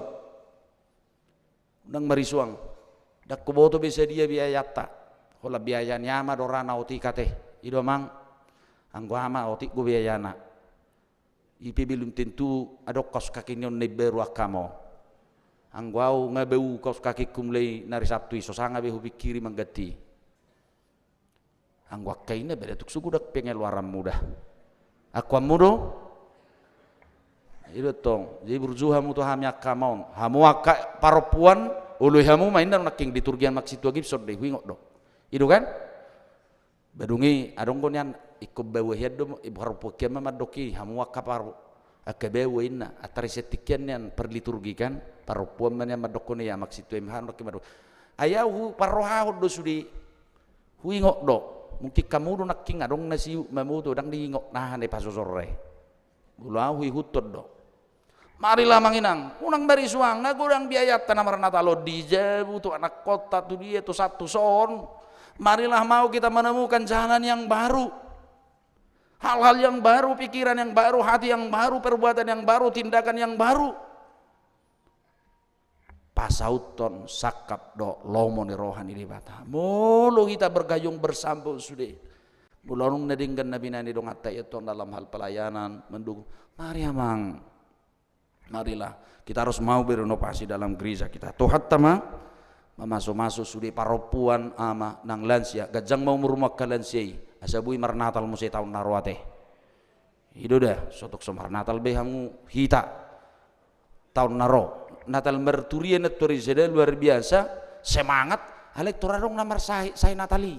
Nang marisuang. Ndang huboto be sadia biayanta. Holan biaya ni ama do ra na otik ate. I do amang. Anggo ama otik do biayana. I pe belum tentu adong kaos kaki ni on na imbaru angka amang on. Anggo au nga bau kaos kakingku mulai na ari Sabtu i, so sanga be hupingkiri mangganti. Anggo angka ina, beda tuk so godang pengeluaranmu da. Akuanmu do? I do tong. Jadi burju hamu tu hami angka amang on. Hamu angka parompuan, oloi hamu ma inna nangkin liturgi ni Ama Situa Gibson do i, huingot do. I do kan? Ba dung i adong do nian, ingkon baoa hian do, i parompuan hian ma mandok i, hamu angka par-, angka baoa inna, antar i setik hian nian parliturgi kan, parompuan ma nian mandokkon i, Ama Situa i ma nangkin mandok. Ai au huparrohahon do sude. Huingot do, mungkin hamu do nangkin adong na siuk mamuto, ndang diingot aha na ipasosor i. Molo au huihuthon do. Marilah amang inang, unang marisuang, nga godang biayanta na marnatal on, di jabu tu anakkonta, tu dia, tu san, tu son. Marilah mau kita menemukan jalan yang baru. Hal-hal yang baru, pikiran yang baru, hati yang baru, perbuatan yang baru, tindakan yang baru. Pasauthon sangkap dohot lomo ni roha ni Debata. Molo hita bergayung bersambut sude. Molo adong na denggan na binaen ni donganta i antong dalam hal pelayanan, mendukung. Mari amang. Marilah. Kita harus mau berinovasi dalam gereja kita. Tuhanta ma mamasu-masu sude parompuan, ama, nang lansia. Ganjang ma umurmu angka lansia i. Asa boi marnatal muse taon na ro ate. I do da, so tung so marnatal be hamu hita. taon na ro. Natal Marturier nantuari sada luar biasa, semangat, alai tor adong na marsahi, sahi Natal i.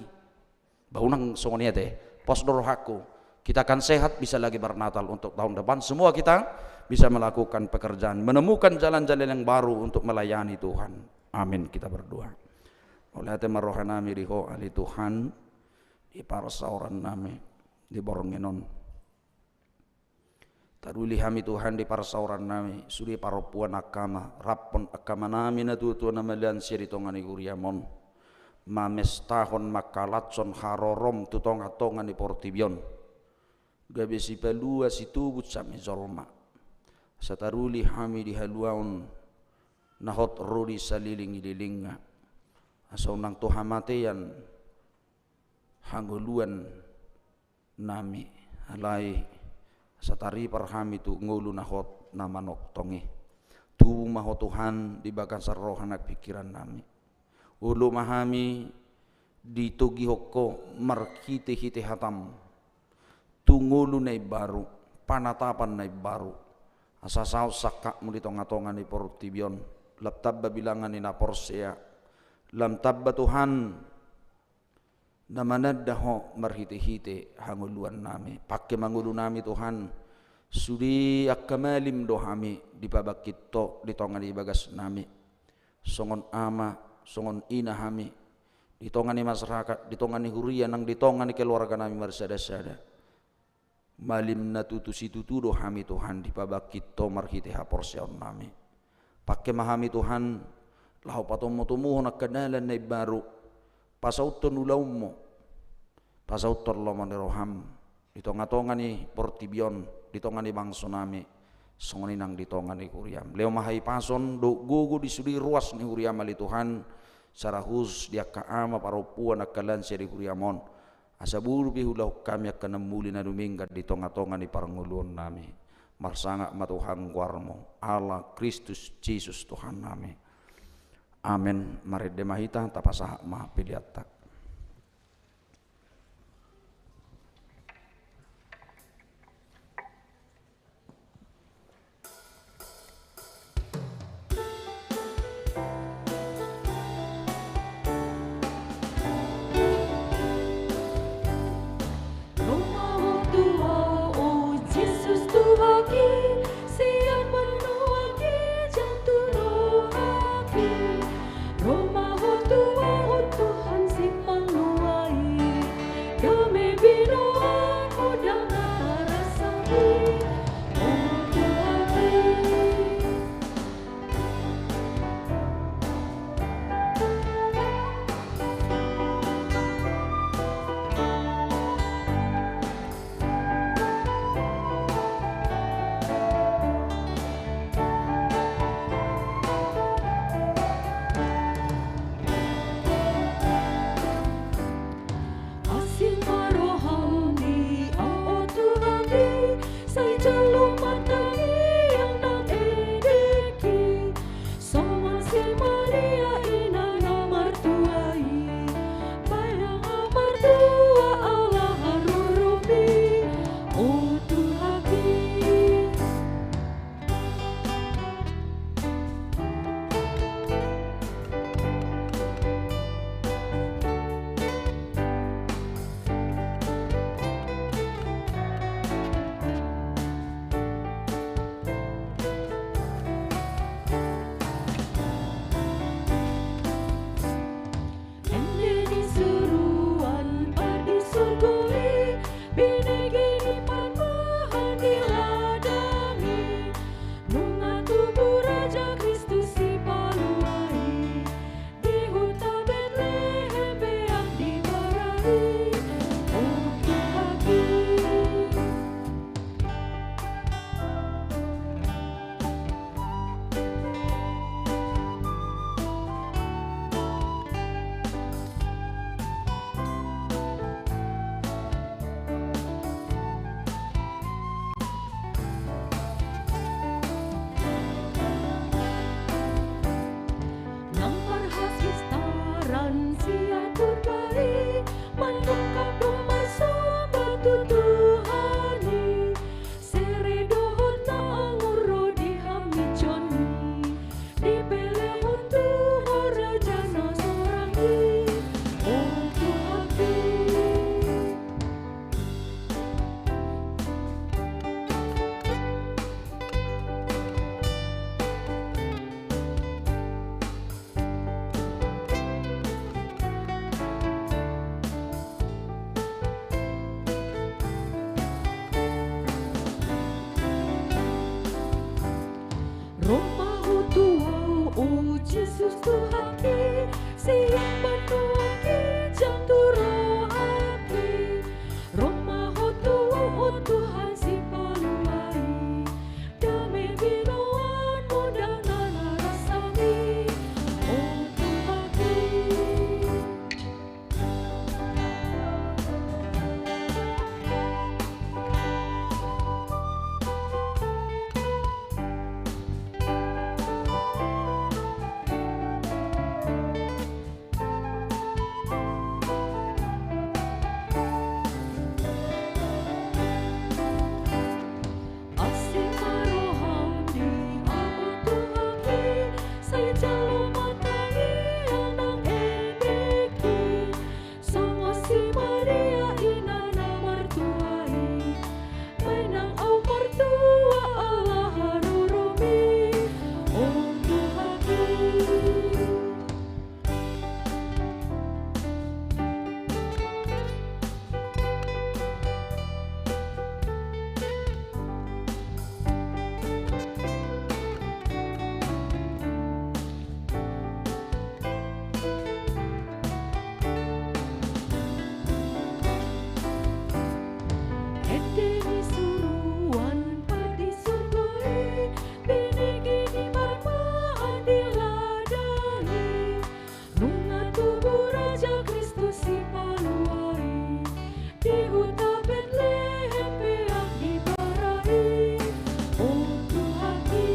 Ba unang songon i ate, pos do rohangku. Kita akan sehat, bisa lagi bernatal untuk tahun depan. Semua kita bisa melakukan pekerjaan, menemukan jalan-jalan yang baru untuk melayani Tuhan. Amin. Kita berdoa. Mauliate ma rohanami di Ho ale Tuhan, di parsaorannami di borngin on. Taruli hami Tuhan di parsaorannami, sude parompuan angkama, raphon angkamanami na tuatua na malean sia di tonga ni huriam on, mamestahon, mangkalashon harorom tu tongatonga ni portibi on, gabe sipalua, situbu sian jolma. Asa taruli hami di haluaon na hot ro di saleleng ni lelengna, asa unang tu hamatean hangoluan nami, alai asa taripar hami tu ngolu na hot na manongtong i. Tubu ma Ho Tuhan di bagasan roha nang pingkirannami. Olo ma hami ditogihon Ho marhitehite hatam tu ngolu na imbaru, panatapan na imbaru, asa saut sangkapmu di tongatonga ni portibi on, lam tamba bilangan ni na porsea, lam tamba Tuhan na mananda Ho marhitehite hangoluannami. Pangke ma ngolunami Tuhan, sude angka malim do hami dipabangkit Ho di tonga ni bagasnami. Songon ama, songon ina hami, di tonga ni masyarakat, di tonga ni huria nang di tonga ni keluarganami marsadasada. Malim na tutu situtu do hami Tuhan dipabangkit Ho marhite haporseaonnami. Pangke ma hami Tuhan, laho patomutomuhon angka dalan na imbaru, pasauthon ulaonmu, pasauthon lomo ni roham, di tongatonga ni portibi on, di tonga ni bangsonami, songon i nang di tonga ni huriam. Lehon ma hahipason dohot gogo di sude ruas ni huriam ale Tuhan, secara khusus di angka ama, parompuan, angka lansia di huriam on. Asa boi pe huulahon hami angka na muli na dumenggan di tongatonga ni parngoluonnami. Marsangap ma Tuhan goarmu, ala Kristus Jesus Tuhannami. Amen. Marende ma hita, tapasahat ma peleanta. Ro ma Ho tu ahu, o Jesus Tuhanki, sian banua ginjang tu rohangki. Ro ma Ho tu ahu, o Tuhan Sipalua i, dame binoanMu ndang na rasami, o Tuhanki. Asi ma rohaM di ahu, Tuhanki, sai jalo ma tangiang nang endekki. Songon si Maria ina na martua i, baen nang ahu martua ala haroroMi, o Tuhanki. Ende ni suruan, padi surgo i, binege ni parmaan di lada ni. Nunga tubu Raja Kristus Sipalua i, di huta Betlehem pe ahu dibara i, o Tuhanki.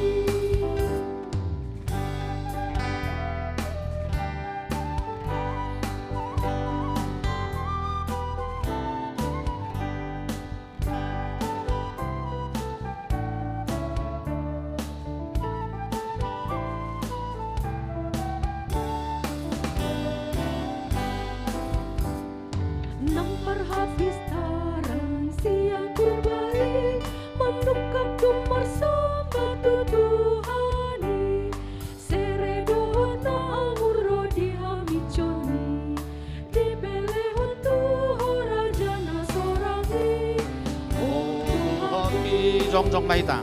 Nang parhapistaran sian purba i, manungkap dung marsomba tu Tuhan i. Sere dohot na angur ro di hamijon i, dibelehon tu Ho Raja na sorang i, o Tuhanki. Jongjong ma hita.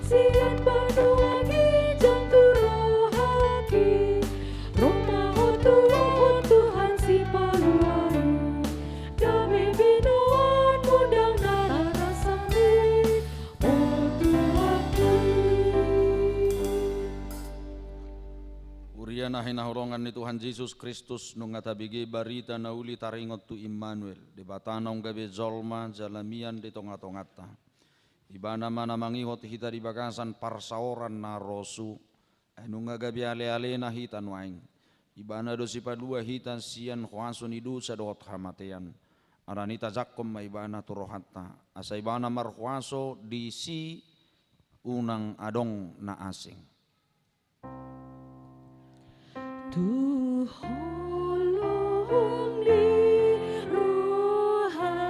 Sian banua ginjang tu rohangki, ro ma Ho tu ahu, o Tuhan Sipalua i, dame binoanMu ndang na rasami, o Tuhanki. Huria na hinaholongan ni Tuhan Jesus Kristus, nunga tabege barita na uli taringot tu Immanuel, Debata naung gabe jolma jala mian di tongatonganta. Ibana ma na mangihut hita di bagasan parsaoran na rosu, ai nunga gabe alealena hita nuaeng. Ibana do sipalua hita sian huaso ni dosa dohot hamatean. Alani i tajangkon ma Ibana tu rohanta, asa Ibana marhuaso, disi unang adong na asing. Tu holong ni rohana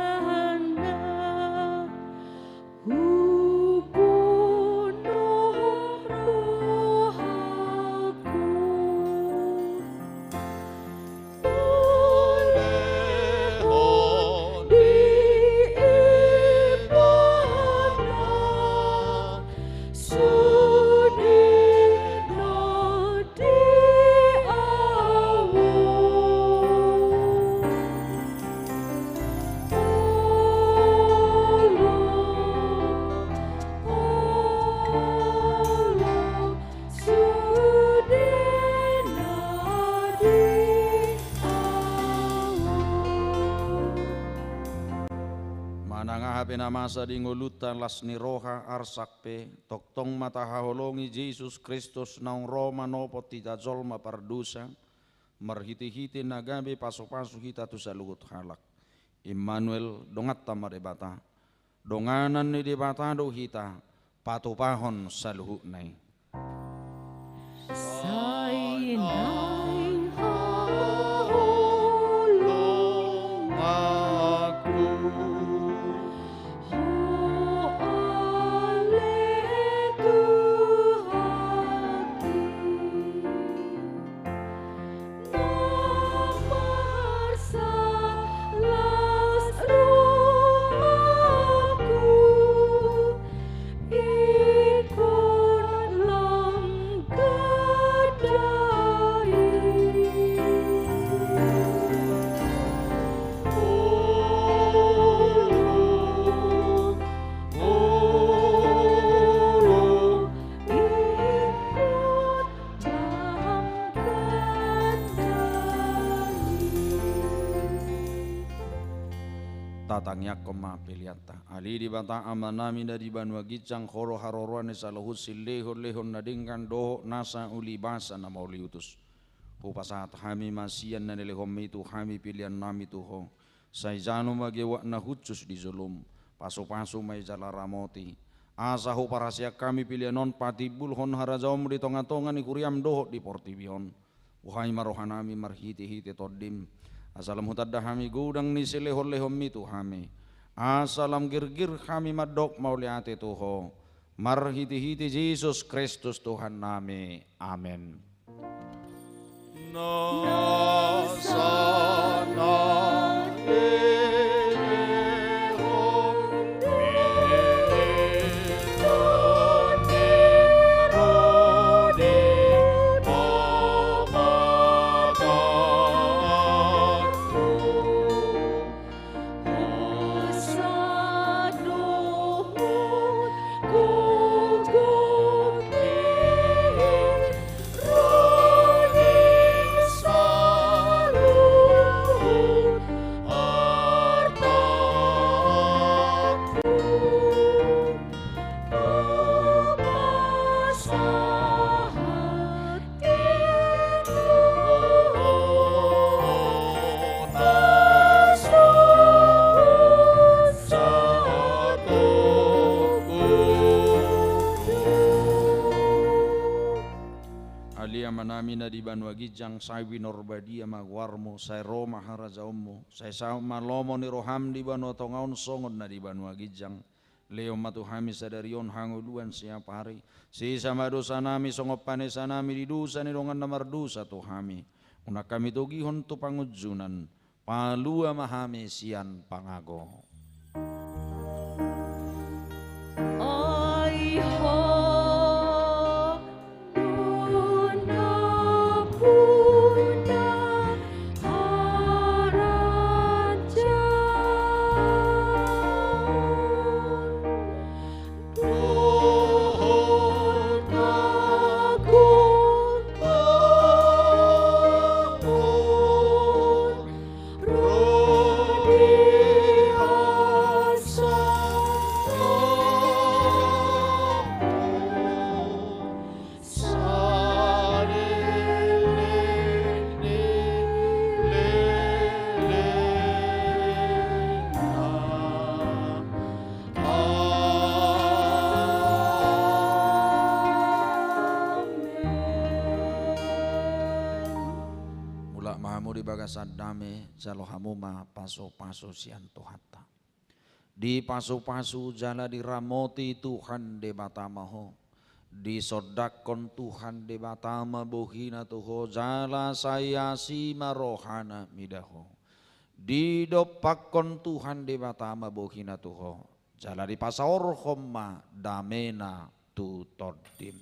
huboan rohangku. Bolehon di Ibana sude na di ahu. Holong, holong, sude na di ahu. Manang aha pe na masa di ngolunta, las ni roha, arsak pe, tongtong ma tahaholongi Jesus Kristus naung ro manopot hita jolma pardosa, marhitehite na gabe pasupasu hita tu saluhut halak. Immanuel, donganta ma Debata. Donganan ni Debata do hita, patupahon saluhutna i. Sai naeng haholonganku, Ho ale Tuhanki. Na marsalas rohangku, Tatangiangkon ma peleanta. Ale Debata Amanami na di banua ginjang, Ho do haroroan ni saluhut silehonlehon na denggan dohot nasa ulibasa na mauliutus. Hupasahat hami ma sian na nilehonMi tu hami peleannami tu Ho. Sai jalo ma geuak na hushus di joloM. Pasupasu ma i jala ramoti, asa huparhaseang hami pelean on patimbulhon harajaonMu di tongatonga ni huriaM dohot di portibi on. Buhai ma rohanami marhitehite TondiM, asa lam hutanda hami godang ni silehonlehonMi tu hami, asa lam girgir hami mandok mauliate tu Ho, marhitehite Jesus Kristus Tuhannami. Amen. Ale Amanami na di banua ginjang, sai binorbadia ma goarMu, sai ro ma harajaonMu, sai saut ma lomo ni rohaM di banua tonga on songon na di banua ginjang. Lehon ma tu hami sadari on hangoluan siapari. Sesa ma dosanami songon panesanami di dosa ni dongan na mardosa tu hami. Unang hami togihon tu pangunjunan. Palua ma hami sian pangago. Ai Ho do nampuna harajaon dohot agogoon ro di hasangapon saleleng ni lelengna. Amen. Mulak ma hamu di bagasan dame, jalo hamu ma pasupasu sian Tuhanta. Dipasupasu jala diramoti Tuhan Debata ma ho. Disondangkon Tuhan Debata ma bohiNa tu ho, jala sai asi ma rohaNa mida ho. Didompakkon Tuhan Debata ma bohiNa tu ho, jala dipasaorhon ma dameNa tu tondim.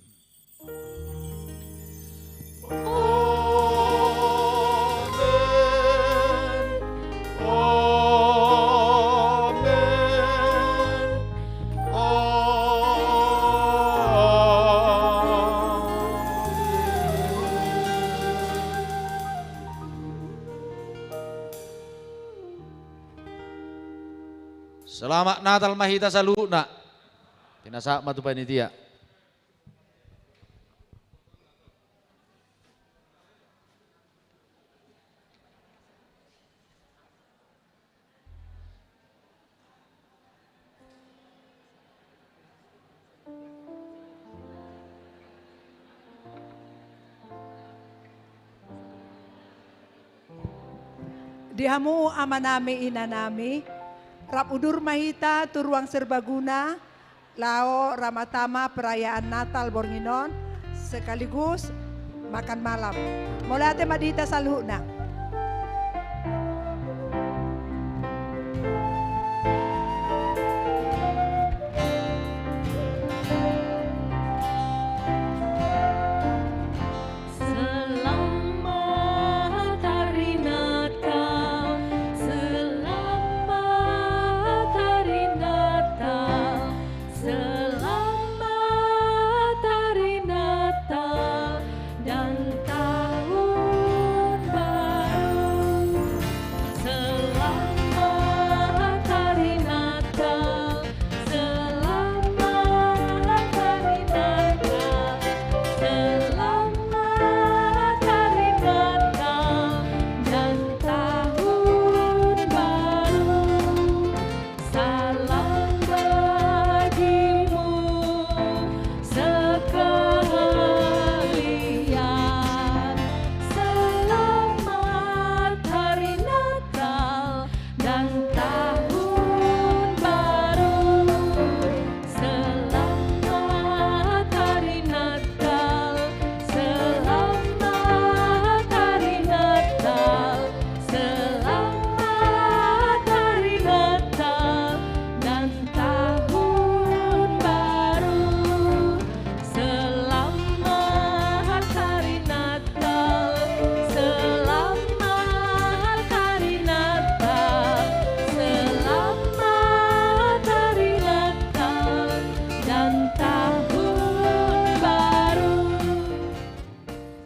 Amen. Amen. Amen. Selamat Natal ma hita saluhutna. Pinasahat ma tu panitia. Di hamu amanami, inanami, rap udur ma hita tu ruang serbaguna, laho ra ma tama perayaan Natal borngin on, sekaligus makan malam. Mauliate ma di hita saluhutna.